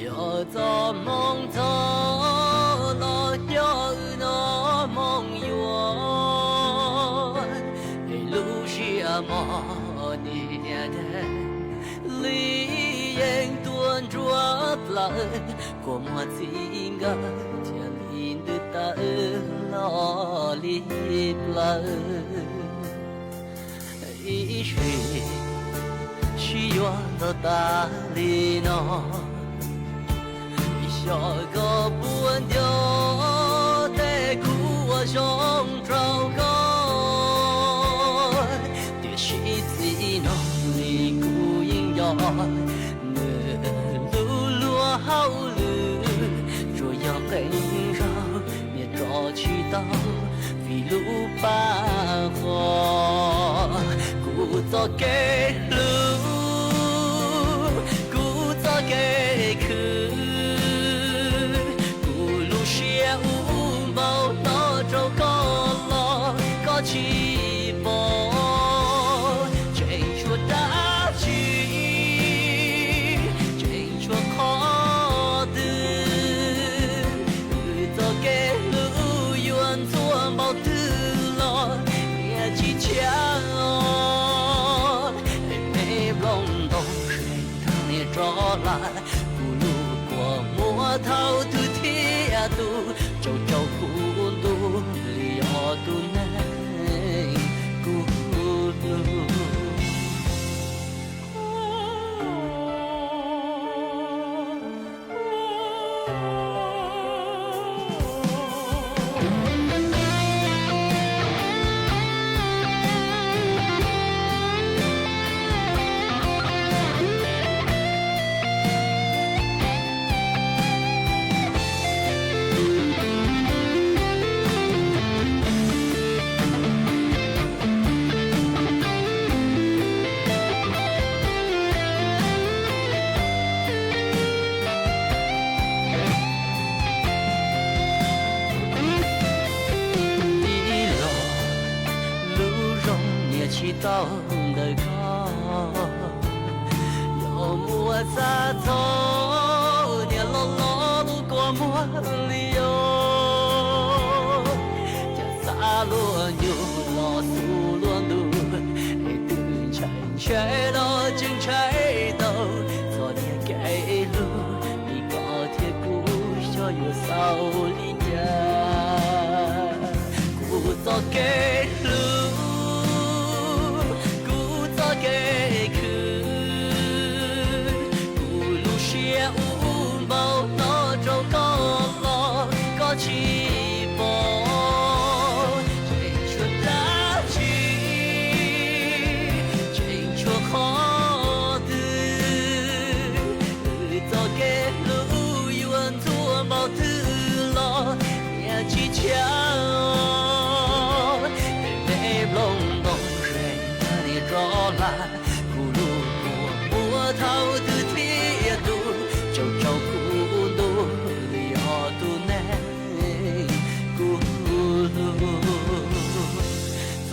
yog txoj hmoo txog los coj wb noj hmoo yuav, es lub sij hawm mog tiag tiag li yeej tuaj nruab plaws, kua muag txij nkawm thiaj li ntws tawm los li plawv. Ib sij sib yuav ntog tas li no, xyov koj puas nco tej kua zoo rau koj, tiam sis txij no li kuv yeej nco nws lub luag hauj lwm, tsuas yog qee zaug niaj rov tsis tau vim lub paj huam. Kuv txoj kev hlub, kuv txoj kev khwv, kuv lub siab ub npau hnov rau koj los koj tsis pom, tseem tshuav dab tsi, tseem tshuav qhov twg, wb txoj kev hlub yuav ntxhua npaum twg los niaj tsis tshiab os. Es me nplooj ntoo seem tag niaj rov hla, kuv lub kua muag thaum twg thiaj tu, tsaus tsaus kuv ntuj li os tus neeg kuv hlub. Ib los lub zoo niaj tsis tau ntawm koj, yog muaj txaj txog niaj los los lub kua muag li os. Cas xav luag nyuj los xub luag ntuj, es twb ntshai ntshai los tseem ntshai tau txog niaj kev hlub li koj thiab kuv xyov yuav xaus li cas. Kuv txoj kev hlub, kuv txoj kev khwv, kuv lub siab ub npau hnov rau koj los koj tsis pom, tseem tshuav dab tsi, tseem tshuav qhov twg, wb txoj kev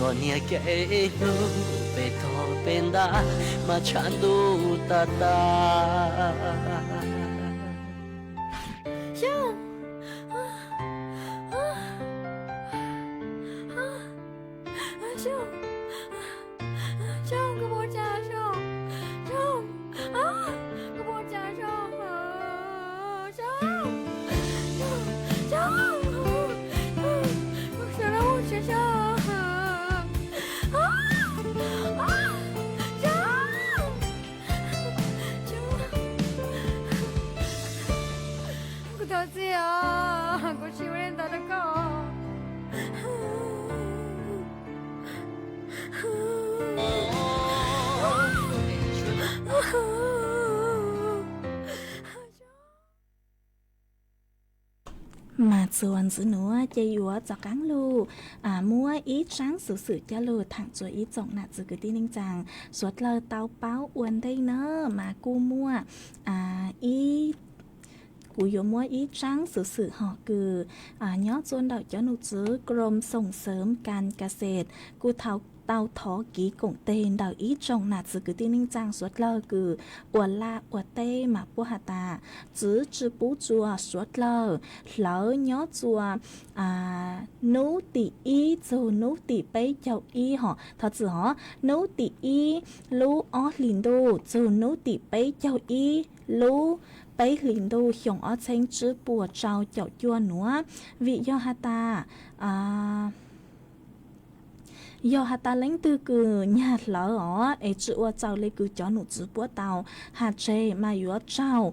Niag kev hlub pem tog pem ntag mas tshav ntuj tas tas. Kuv thov txim os, kuv tsis ua li ntawd rau koj. Mas txuas ntxiv nuav ces yuav rov qaab lug muab ib tsaab xuv xwm coj lug thaam rua ib tsoom nam txiv kwv tij neej tsaa suav dlawg tau paub ua ntej na. Mas kuj muaj ib, kuv yuav muab ib tsaab xuv xwm hom kws nyob rua ntawm cov num tswv Krom Xoom Xeem Kas Kas Xes kuj tau thov kiv koom teg ntawm ib tsoom nam txiv kwv tij neej tsaa suav dlawg kws ua laj ua teb mas puab has tas txwv tsi pub rua suav dlawg hlawv nyob rua nub tim ib txug nub tim peb caug ib hom, thov txim hov, nub tim ib lub ob hlis ntuj txug nub tim peb caug ib lub peb hlis ntuj xyoo ob txheeb tsib puas rau caum cuaj nuav. Vim yog has tas, yog has tas leej twg kws nyag hlawv os es tsi ua raws le kws cov num tswv puab tau has tseg mas yuav raug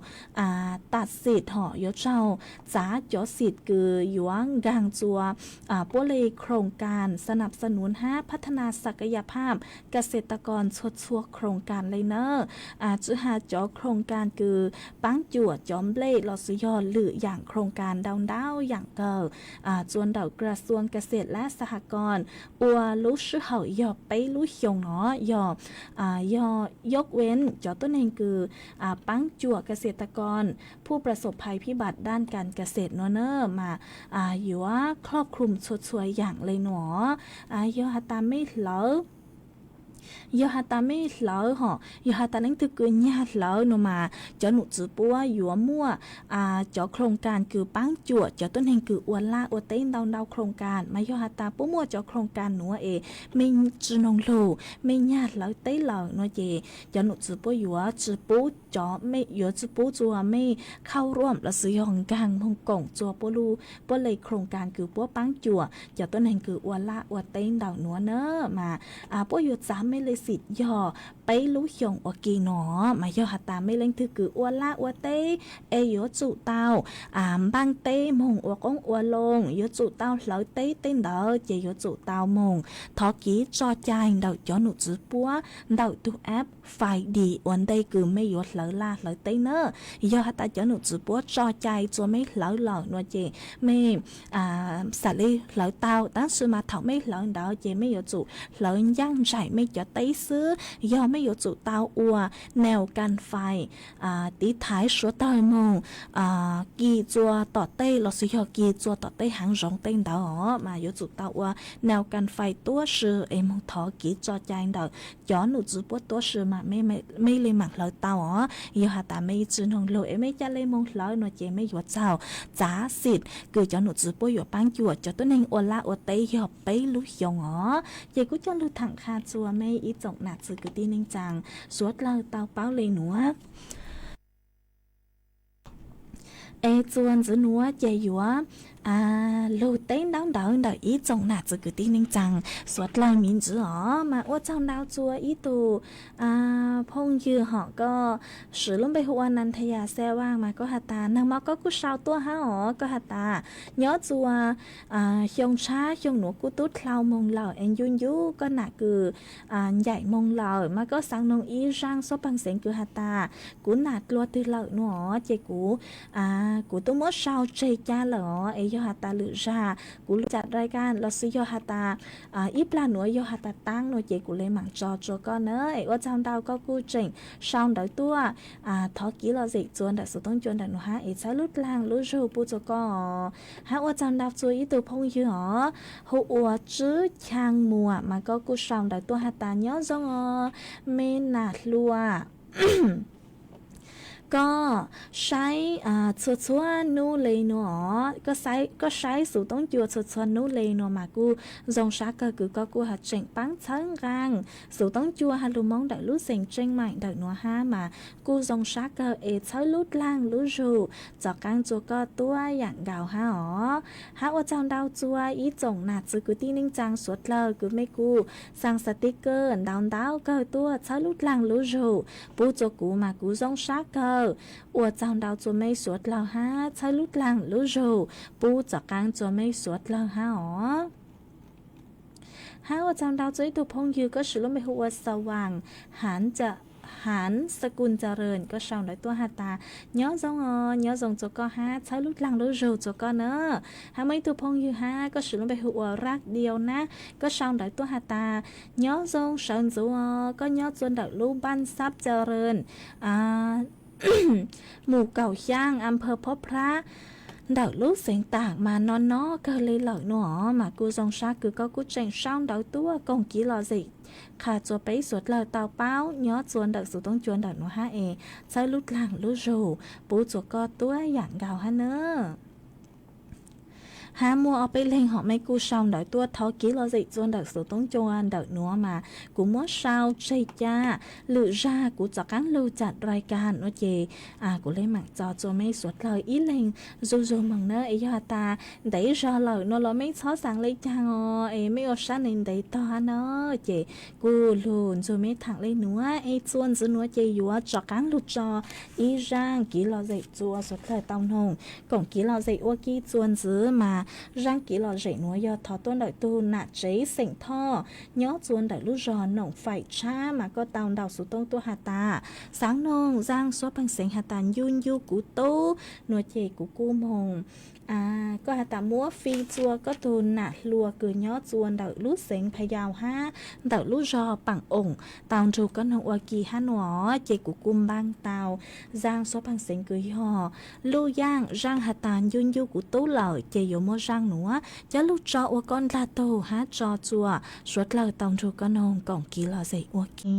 tas xim hom yuav raug txav cov xim kws yuav nkaag rua puab le khoom kas xas nam xas nuv hab phab thab nas xas kayas phab kas xes tas kos txhua txhua khoom kas le na. Tsi has cov khoom kas kws paab cuam cov nplej los sis yog lwm yaam khoom kas ntau ntau yaam kawg rua ntawm Kra Xuam Kas Xes lab Xas Has Kos ua lub sij hawm yog peb lub xyoo no yog, yog yob wen cov tuab neeg kws paab cuam kas xes tas kos phuj plas xom phais phib npas daj kas kas xes nuav na mas yuav khlob khloom txhua txhua yaam le nuav. Yog has tas mej hlawv, yog has tas mej hlawv hom yog has tas leej twg kws nyag hlawv nuav mas cov num tswv puab yuav muaj cov khoom kas kws paab cuam cov tuab neeg kws ua laj ua teb ntau ntau khoom kas mas yog has tas puab muaj cov khoom kas nuav es mej tsi noog lug mej nyag hlawv teb lawm nuav ces cov num tswv puab yuav tsi pub cov mej, yuav tsi pub rua mej khauj ruam los sis yog nkaag moog koom rua puab le khoom kas kws puab paab cuam cov tuab neeg kws ua laj ua teb ntawm nuav na mas puab yuav txav mej le xim yog peb lub xyoo ua ke no mas yog has tas mej leej twg kws ua laj ua teb es yuav tsum tau npaaj teb moog ua qoob ua loo yuav tsum tau hlawv teb tej ntawd ces yuav tsum tau moog thov kiv tso cai ntawm cov num tswv puab ntawm tug app Fai Di ua ntej kws mej yuav hlawv laj hlawv teb na. Yog has tas cov num tswv puab tso cai rua mej hlawv lawm nuav ces mej xam le hlawv tau tab sis mas thaum mej hlawv ntawd ces mej yuav tsum hlawv ncaaj nraim mej cov teb xwb. Yog mej yuav tsum tau ua neo kas fais tiv thaiv suav dlawg moog kis rua tom tej los sis yog kis rua tom tej haav zoov tej ntawd os mas yuav tsum tau ua neo kas fais tuab si es moog thov kiv tso cai ntawm cov num tswv puab tuab si mas mej le maam hlawv tau os. Yog has tas mej tsi noog lug es mej ca le moog hlawv nuav ces mej yuav txaug txav xim kws cov num tswv puab yuav paab cuam cov tuab neeg ua laj ua teb yog peb lub xyoo os. Ces kuj coj lug thaam qha rua mej ib tsoom nam txiv kwv tij neej tsaa suav dlawg tau paub le nuav. Es txuas ntxiv nuav ces yuav lug teb ntaub ntawv ntawm ib tsoom nam txiv kwv tij neej tsaa suav dlawg miv ntsis os mas ua tsaug ntau rua ib tug phooj ywg hom koj swv lub npe hu ua Nas Thas Yas Xes Vaaj mas koj has tas naag mo koj kuj sau tuaj hab os koj has tas nyob rua xyoo tshab xyoo nuav kuj tub dlhau moog lawm es ncu ncu koj nam kws ncaim moog lawm mas koj xaav noog ib zaaj suab paag xeev kws has tas kuv nam dlua twg lawm nuav ces kuv, kuv tub muab sau tseg ca lawm os es yog has tas lwm zag kuv lub cam dai kaj los xwb yog has tas ib plag nuav yog has tas taab nuav ces kuv le maam tso tsua koj na. Es ua tsaug ntau koj kuj tseem sau ntawv tuaj thov kiv lom zem tsua ntawm xuv toob cua ntawm nuav hab es txhawb lub dlaag lub zug pub tsua koj. Hab ua tsaug ntau tsua ib tug phooj ywg os, hu ua Tswb Chang Muas mas koj kuj sau ntawv tuaj has tas nyob zoo os me nam hluas, koj saib txhua txhua nub le nuav, koj saib xuv toob cua txhua txhua nub le nuav mas kuj zoo sab kawg kws koj kuj has tseem paab txhawb nqaa xuv toob cua has lug Moob ntawm lub xeev Tseej Maim ntawm nuav hab mas kuj zoo sab kawg es txhawb lub dlaag lub zug tov qaab tsua koj tuab yaam nkaus hab os. Hab ua tsaug ntau tsua ib tsoom nam txiv kwv tij neej tsaa suav dlawg kws mej kuj xaa xav tib kawg ntau ntau kawg tuaj txhawb lub dlaag lub zug pub tsua kuv mas kuv zoo sab kawg. Ua tsaug ntau tsua mej suav dlawg hab txhawb lub dlaag lub zug pub tov qaab tsua mej suav dlawg hab os. Hab ua tsaug ntau tsua ib tug phooj ywg koj siv lub npe hu ua Xav Vaam Haav Xakuv Ntsa Rwm, koj sau ntawv tuaj has tas nyob zoo os, nyob zoo tsua koj hab txhawb lub dlaag lub zug tsua koj na. Hab muaj ib tug phooj ywg hab koj siv lub npe hu ua Raj Diau na, koj sau ntawv tuaj has tas nyob zoo sawv ntxuv os, koj nyob tsua ntawm lub npaaj Xab Ca Rwm, Mus Kaum Xyaaj, Amphaw Phob Phrab, ntawm lub xeev Taam mas no no kawg le lawm nuav mas kuj zoo sab kws koj kuj tseem sau ntawv tuaj koom kiv lom zem qha tsua peb suav dlawg tau paub nyob tsua ntawm xuv toob cua ntawm nuav hab es txhawb lub dlaag lub zug pub tsua koj tuab yaam nkaus hab na. Hab muaj ob peb leeg hom mej kuj sau ntawv tuaj thov kiv lom zem tsua ntawm xuv toob cua ntawm nuav mas kuv muab sau tseg ca, lwm zag kuv tov qaab lug cam dai kaj nuav ces kuv le maam tso tsua mej suav dlawg ib leeg zug zug moog na. Es yog has tas ntev zog lawm nuav los mej txhob xaav le caag os, es mej ua sab neeg ntev tog hab na, ces kuj lug nrug mej thaam le nuav es tsua ntxiv nuav ces yuav rov qaab lug tso ib zaaj kiv lom zem tsua suav dlawg tau noog koom kiv lom zem ua ke tsua ntxiv mas zaaj kiv lom zem nuav yog thov tuaj ntawm tug nam tsev xeem Thoj nyob tsua ntawm lub zog Noom Faim Tshab mas koj tau ntau xuv toob tuaj has tas xaav noog zaaj suab pheej xeev has tas ncu ncu kuv tub nuav ces kuv kuj moog koj has tas muab fij tsua koj tug nam hluas kws nyob tsua ntawm lub xeev Pha Yau hab ntawm lub zog Paam Oom tau nrug koj noog ua ke hab nuav ces kuv kuj npaaj tau zaaj suab pheej xeev kws yog luj yaaj zaaj has tas ncu ncu kuv tub lawm ces yuav muab zaaj nuav coj lug tso ua koj ndlag tug hab tso tsua suav dlawg tau nrug koj noog koom kiv lom zem ua ke.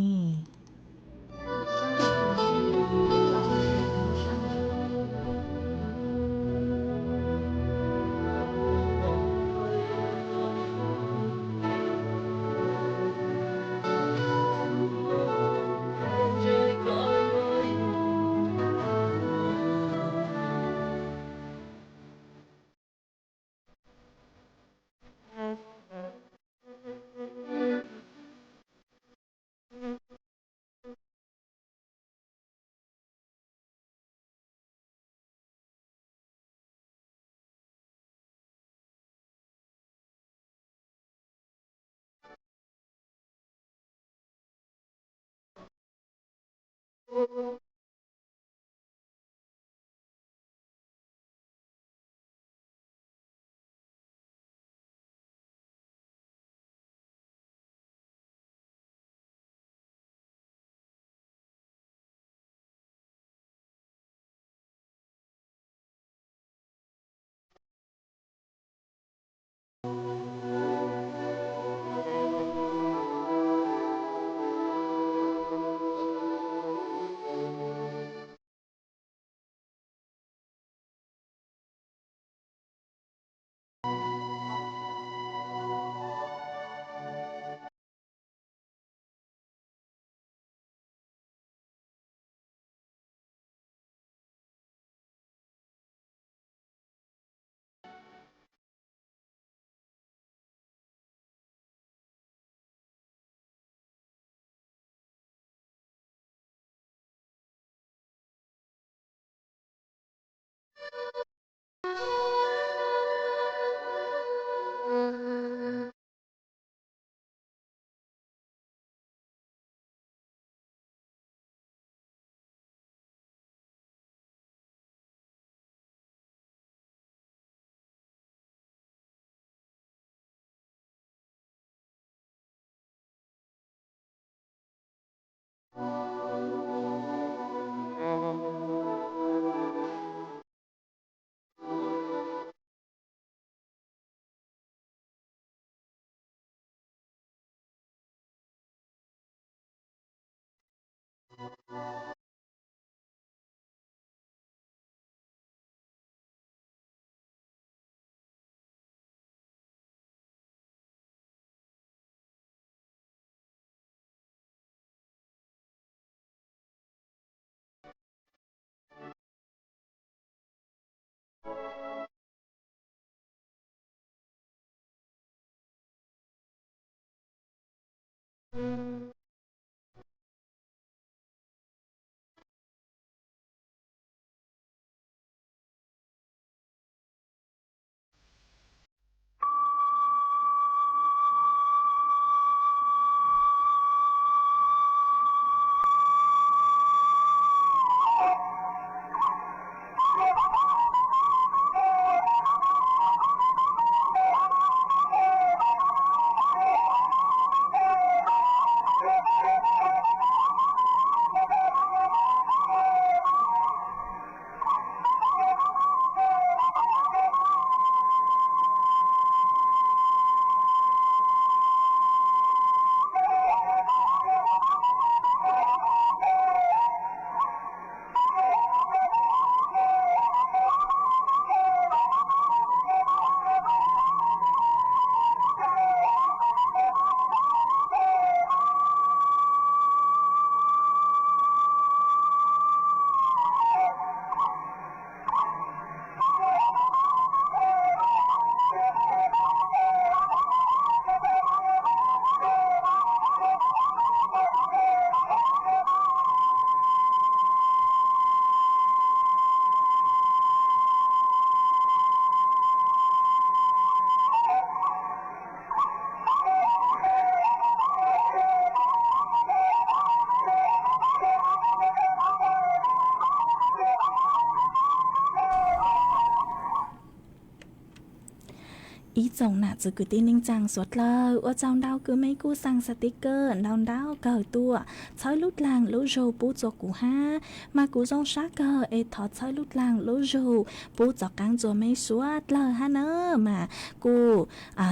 Ib tsoom nam txiv kwv tij neej tsaa suav dlawg, ua tsaug ntau kws mej kuj xaa xas tiv kawg ntau ntau kawg tuaj txhawb lub dlaag lub zug pub txua kuv hab. Mas kuv zoo sab kawg es thov txhawb lub dlaag lub zug pub txaus qaab txua mej suav dlawg hab na. Mas kuj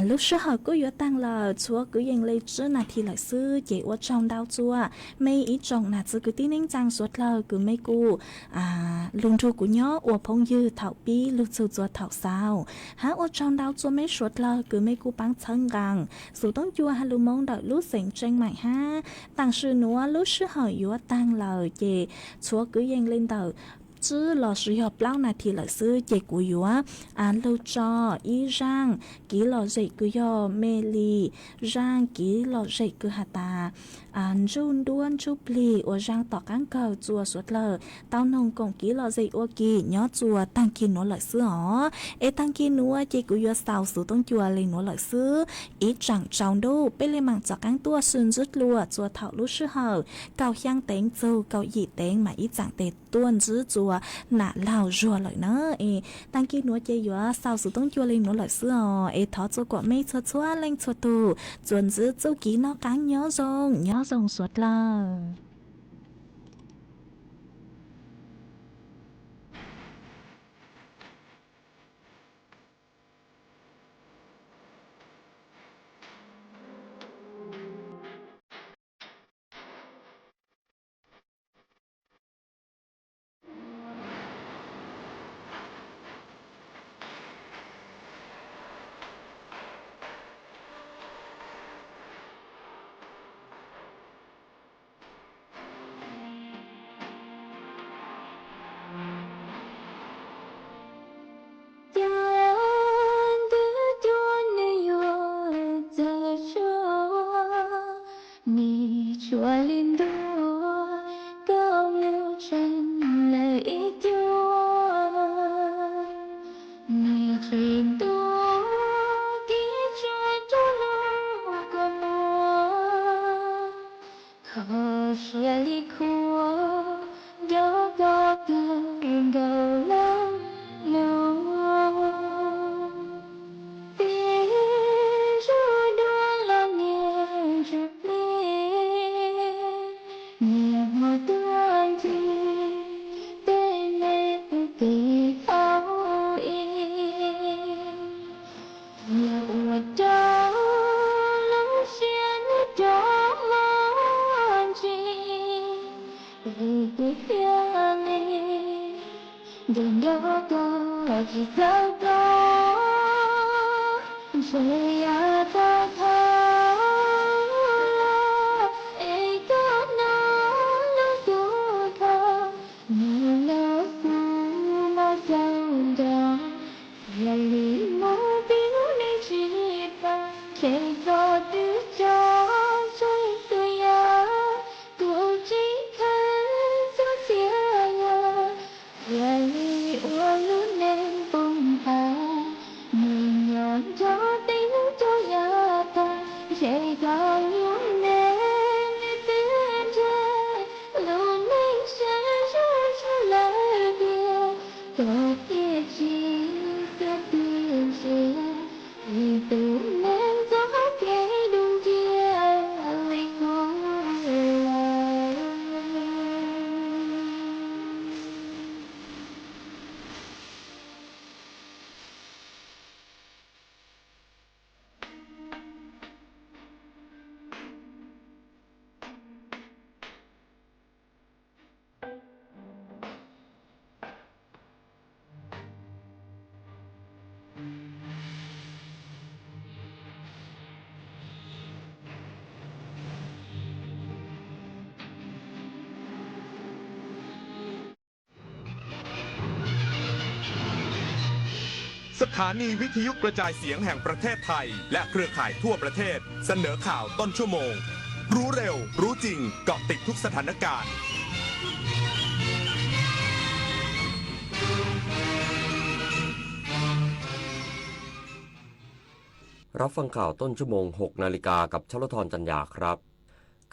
lub sij hawm kuj yuav taag lawm, tshuav kwv yees le tsib nas this lawm xwb, ces ua tsaug ntau txua mej ib tsoom nam txiv kwv tij neej tsaa suav dlawg kws mej kuj lug nrug kuv nyob ua phooj ywg thaum pib lug txug txua thaum xaus. Hab ua tsaug ntau txua mej suav dlawg kws mej kuj paab txhawb nqaa Xov Tooj Cua has lug moo ntawm lub xeev Tseej Maim hab. Taam sim nuav lub sij hawm yuav taag lawm, ces tshuav kwv yees le ntawm tsib los sis yog plaub nas this lawm xwb, ces kuv yuav lug tso ib zaaj kiv lom zem kws yog me li zaaj kiv lom zem kws has tas Ntsuj Nruab Ntsuj Plig ua zaaj tom qaab kawg txua suav dlawg tau noog koom kiv lom zem ua ke nyob txua taag kis nuav lawm xwb os. Es taag kis nuav ces kuv yuav xaus Xov Tooj Cua le nuav lawm xwb. Ib tsaam tsaus ntuj peb le maam txaus qaab tuaj sib ntsib dlua txua thaum lub sij hawm kaum xyaa teev txug kaum yim teev mas ib tsaam tes tuaj ntsib txua nam laug zuag lawm na. Es taag kis nuav ces yuav xaus Xov Tooj Cua le nuav lawm xwb os. Es thov txua kuas mej txhua txhua leej txhua tug txuas ntxiv txuj kev noj qaab nyob zoo, nyob zoo suav dlawg. Cov ntawd cov nws yuav txawj suav, nws tsuas li ntuj koj mus tseem lawm ib cuab, nws tseem ntuj kev tsuas rau lub kua muag. Kho siab li khuav nco koj kawg nkaus lawm no. Peb zug dua los niam ntsuj plig, niam hmo tuaj ncig tej me pug kev tau ib. Yog ua rau lub siab nws rov muaj ntsis, es kuv thiaj li nco nco koj tsis txawj tau. Ntshe yav tag dhau los es koj hnov lub suab kho, mus los xwb mas xaus ntau. Yog li mus pib lub neej tsis pab, ntshe koj twb tso tseg tu. สถานีวิทยุกระจายเสียงแห่งประเทศไทยและเครือข่ายทั่วประเทศเสนอข่าวต้นชั่วโมง รู้เร็ว รู้จริง เกาะติดทุกสถานการณ์ รับฟังข่าวต้นชั่วโมง หกนาฬิกา กับชลธร จันยาครับ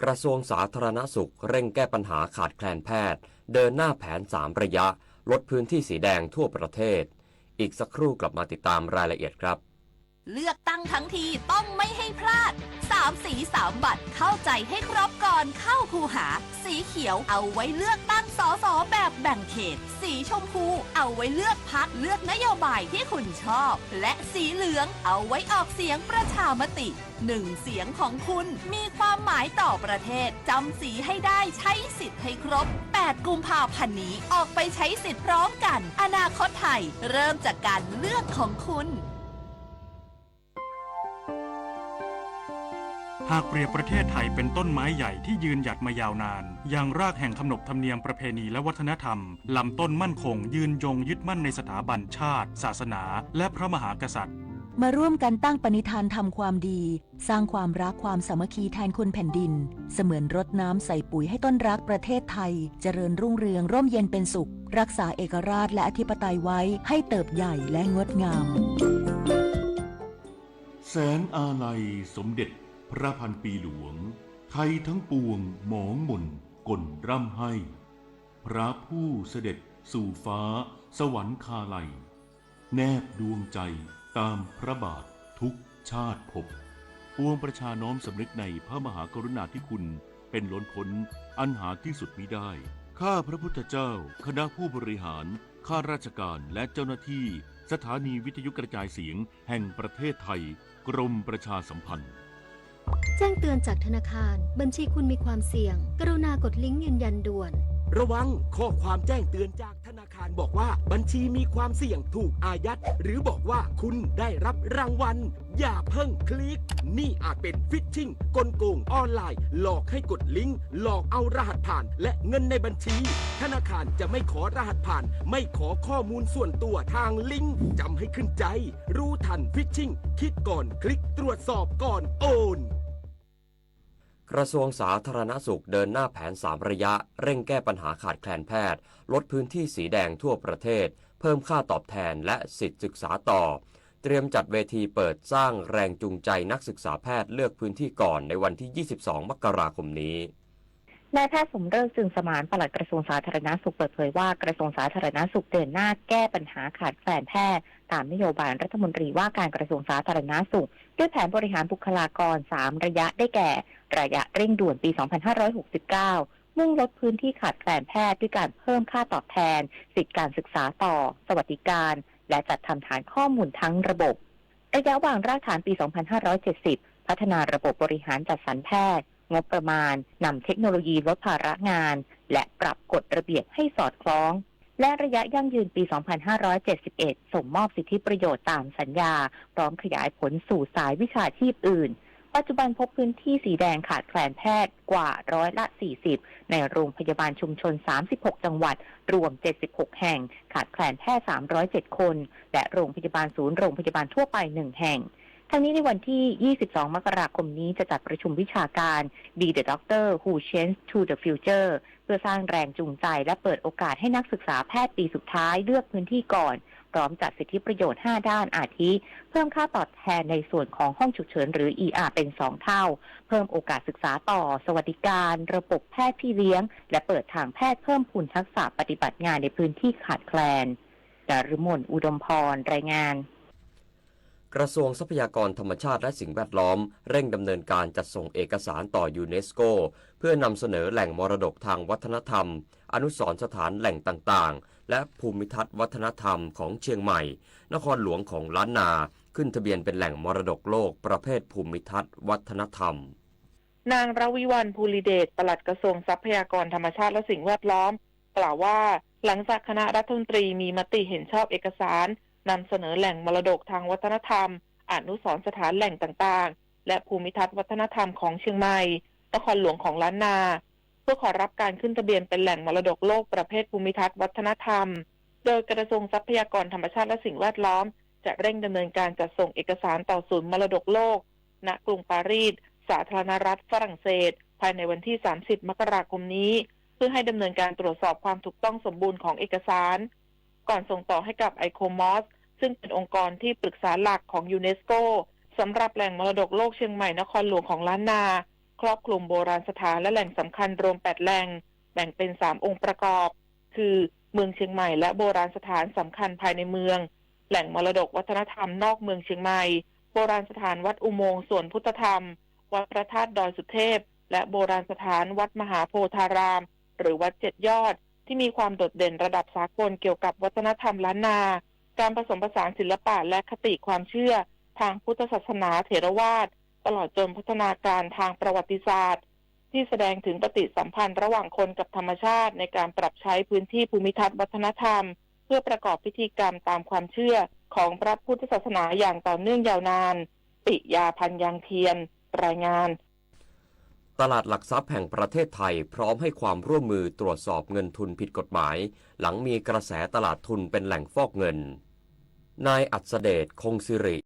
กระทรวงสาธารณสุขเร่งแก้ปัญหาขาดแคลนแพทย์ เดินหน้าแผนสามระยะ ลดพื้นที่สีแดงทั่วประเทศ อีกสักครู่กลับมาติดตามรายละเอียดครับ เลือกตั้งทั้งทีต้องไม่ให้พลาด สามสีสามบัตร เข้าใจให้ครบก่อนเข้าคูหา สีเขียวเอาไว้เลือกตั้ง สส แบบแบ่งเขต สีชมพูเอาไว้เลือกพรรค เลือกนโยบายที่คุณชอบ และสีเหลืองเอาไว้ออกเสียงประชามติ หนึ่งเสียงของคุณมีความหมายต่อประเทศ จำสีให้ได้ ใช้สิทธิ์ให้ครบ แปดกุมภาพันธ์นี้ ออกไปใช้สิทธิ์พร้อมกัน อนาคตไทยเริ่มจากการเลือกของคุณ หากเปรียบประเทศไทยเป็นต้นไม้ใหญ่ที่ยืนหยัดมายาวนาน ยังรากแห่งขนบธรรมเนียมประเพณีและวัฒนธรรม ลำต้นมั่นคงยืนยงยึดมั่นในสถาบันชาติ ศาสนา และพระมหากษัตริย์ มาร่วมกันตั้งปณิธานทำความดี สร้างความรักความสามัคคีแทนคุณแผ่นดิน เสมือนรดน้ำใส่ปุ๋ยให้ต้นรักประเทศไทย เจริญรุ่งเรืองร่มเย็นเป็นสุข รักษาเอกราชและอธิปไตยไว้ให้เติบใหญ่และงดงาม แสนอาลัยสมเด็จพระพันปีหลวง ไทยทั้งปวงหมองหม่นก่นร่ำไห้ พระผู้เสด็จสู่ฟ้าสวรรคาลัย แนบดวงใจตามพระบาททุกชาติภพ ปวงประชาน้อมสำนึกในพระมหากรุณาธิคุณเป็นล้นพ้นอันหาที่สุดมิได้ ข้าพระพุทธเจ้า คณะผู้บริหาร ข้าราชการ และเจ้าหน้าที่ สถานีวิทยุกระจายเสียงแห่งประเทศไทย กรมประชาสัมพันธ์ แจ้งเตือนจากธนาคาร บัญชีคุณมีความเสี่ยง กรุณากดลิงก์ยืนยันด่วน ระวัง ข้อความแจ้งเตือนจากธนาคารบอกว่าบัญชีมีความเสี่ยงถูกอายัด หรือบอกว่าคุณได้รับรางวัล อย่าเพิ่งคลิก นี่อาจเป็น phishing กลโกงออนไลน์ หลอกให้กดลิงก์ หลอกเอารหัสผ่าน และเงินในบัญชี ธนาคารจะไม่ขอรหัสผ่าน ไม่ขอข้อมูลส่วนตัวทางลิงก์ จำให้ขึ้นใจ รู้ทัน phishing คิดก่อนคลิก ตรวจสอบก่อนโอน กระทรวงสาธารณสุขเดินหน้าแผนสามระยะ เร่งแก้ปัญหาขาดแคลนแพทย์ ลดพื้นที่สีแดงทั่วประเทศ เพิ่มค่าตอบแทนและสิทธิ์ศึกษาต่อ เตรียมจัดเวทีเปิดสร้างแรงจูงใจนักศึกษาแพทย์เลือกพื้นที่ก่อนในวันที่ ยี่สิบสอง มกราคมนี้ นายแพทย์สมฤกษ์ จึงสมาน ปลัดกระทรวงสาธารณสุข เปิดเผยว่ากระทรวงสาธารณสุขเดินหน้าแก้ปัญหาขาดแคลนแพทย์ ตามนโยบายรัฐมนตรีว่าการกระทรวงสาธารณสุข ด้วยแผนบริหารบุคลากร สามระยะ ได้แก่ ระยะเร่งด่วนปี สองพันห้าร้อยหกสิบเก้า มุ่งลดพื้นที่ขาดแคลนแพทย์ด้วยการเพิ่มค่าตอบแทน สิทธิการศึกษาต่อ สวัสดิการ และจัดทำฐานข้อมูลทั้งระบบ ระยะวางรากฐานปี สองพันห้าร้อยเจ็ดสิบ พัฒนาระบบบริหารจัดสรรแพทย์ งบประมาณ นำเทคโนโลยีลดภาระงาน และปรับกฎระเบียบให้สอดคล้อง และระยะยั่งยืนปี สองพันห้าร้อยเจ็ดสิบเอ็ด ส่งมอบสิทธิประโยชน์ตามสัญญา พร้อมขยายผลสู่สายวิชาชีพอื่น ปัจจุบันพบพื้นที่สีแดงขาดแคลนแพทย์กว่าร้อยละ สี่สิบ ในโรงพยาบาลชุมชน สามสิบหก จังหวัด รวม เจ็ดสิบหก แห่ง ขาดแคลนแพทย์ สามร้อยเจ็ด คน และโรงพยาบาลศูนย์โรงพยาบาลทั่วไป หนึ่ง แห่ง ทั้งนี้ในวันที่ ยี่สิบสอง มกราคมนี้จะจัดประชุมวิชาการ Be the Doctor Who Change to the Future เพื่อสร้างแรงจูงใจและเปิดโอกาสให้นักศึกษาแพทย์ปีสุดท้ายเลือกพื้นที่ก่อน พร้อมจัดสิทธิประโยชน์ ห้า ด้าน อาทิ เพิ่มค่าตอบแทนในส่วนของห้องฉุกเฉินหรือ อีอาร์ เป็น สอง เท่า เพิ่มโอกาสศึกษาต่อ สวัสดิการ ระบบแพทย์พี่เลี้ยง และเปิดทางแพทย์เพิ่มพูนทักษะปฏิบัติงานในพื้นที่ขาดแคลน ดารุมน อุดมพร รายงาน กระทรวงทรัพยากรธรรมชาติและสิ่งแวดล้อม เร่งดำเนินการจัดส่งเอกสารต่อยูเนสโก เพื่อนำเสนอแหล่งมรดกทางวัฒนธรรม อนุสรณ์สถานแหล่งต่างๆ และภูมิทัศน์วัฒนธรรมของเชียงใหม่ นครหลวงของล้านนา ขึ้นทะเบียนเป็นแหล่งมรดกโลกประเภทภูมิทัศน์วัฒนธรรม นาง รวิวัลย์ ภูริเดช ปลัดกระทรวงทรัพยากรธรรมชาติและสิ่งแวดล้อม กล่าวว่า หลังจากคณะรัฐมนตรีมีมติเห็นชอบเอกสารนำเสนอแหล่งมรดกทางวัฒนธรรม อนุสรณ์สถานแหล่งต่างๆ และภูมิทัศน์วัฒนธรรมของเชียงใหม่ นครหลวงของล้านนา เพื่อขอรับการขึ้นทะเบียนเป็นแหล่งมรดกโลกประเภทภูมิทัศน์วัฒนธรรม โดยกระทรวงทรัพยากรธรรมชาติและสิ่งแวดล้อม จะเร่งดำเนินการจัดส่งเอกสารต่อศูนย์มรดกโลก ณ กรุงปารีส สาธารณรัฐฝรั่งเศส ภายในวันที่ สามสิบ มกราคมนี้ เพื่อให้ดำเนินการตรวจสอบความถูกต้องสมบูรณ์ของเอกสาร ก่อนส่งต่อให้กับ ไอโคมอส ซึ่งเป็นองค์กรที่ปรึกษาหลักของ ยูเนสโก สำหรับแหล่งมรดกโลกเชียงใหม่นครหลวงของล้านนา ครอบคลุมโบราณสถานและแหล่งสำคัญรวม แปด แหล่ง แบ่งเป็น สาม องค์ประกอบ คือ เมืองเชียงใหม่และโบราณสถานสำคัญภายในเมือง แหล่งมรดกวัฒนธรรมนอกเมืองเชียงใหม่ โบราณสถานวัดอุโมงค์สวนพุทธธรรม วัดพระธาตุดอยสุเทพ และโบราณสถานวัดมหาโพธาราม หรือวัดเจ็ดยอด ที่มีความโดดเด่นระดับสากลเกี่ยวกับวัฒนธรรมล้านนา การผสมผสานศิลปะและคติความเชื่อทางพุทธศาสนาเถรวาท ตลอดจนพัฒนาการทางประวัติศาสตร์ ที่แสดงถึงปฏิสัมพันธ์ระหว่างคนกับธรรมชาติในการปรับใช้พื้นที่ภูมิทัศน์วัฒนธรรม เพื่อประกอบพิธีกรรมตามความเชื่อของพระพุทธศาสนาอย่างต่อเนื่องยาวนาน ปิยา พันยางเทียน รายงาน ตลาดหลักทรัพย์แห่งประเทศไทยพร้อมให้ความร่วมมือตรวจสอบเงินทุนผิดกฎหมาย หลังมีกระแสตลาดทุนเป็นแหล่งฟอกเงิน นายอัสเดช คงสิริ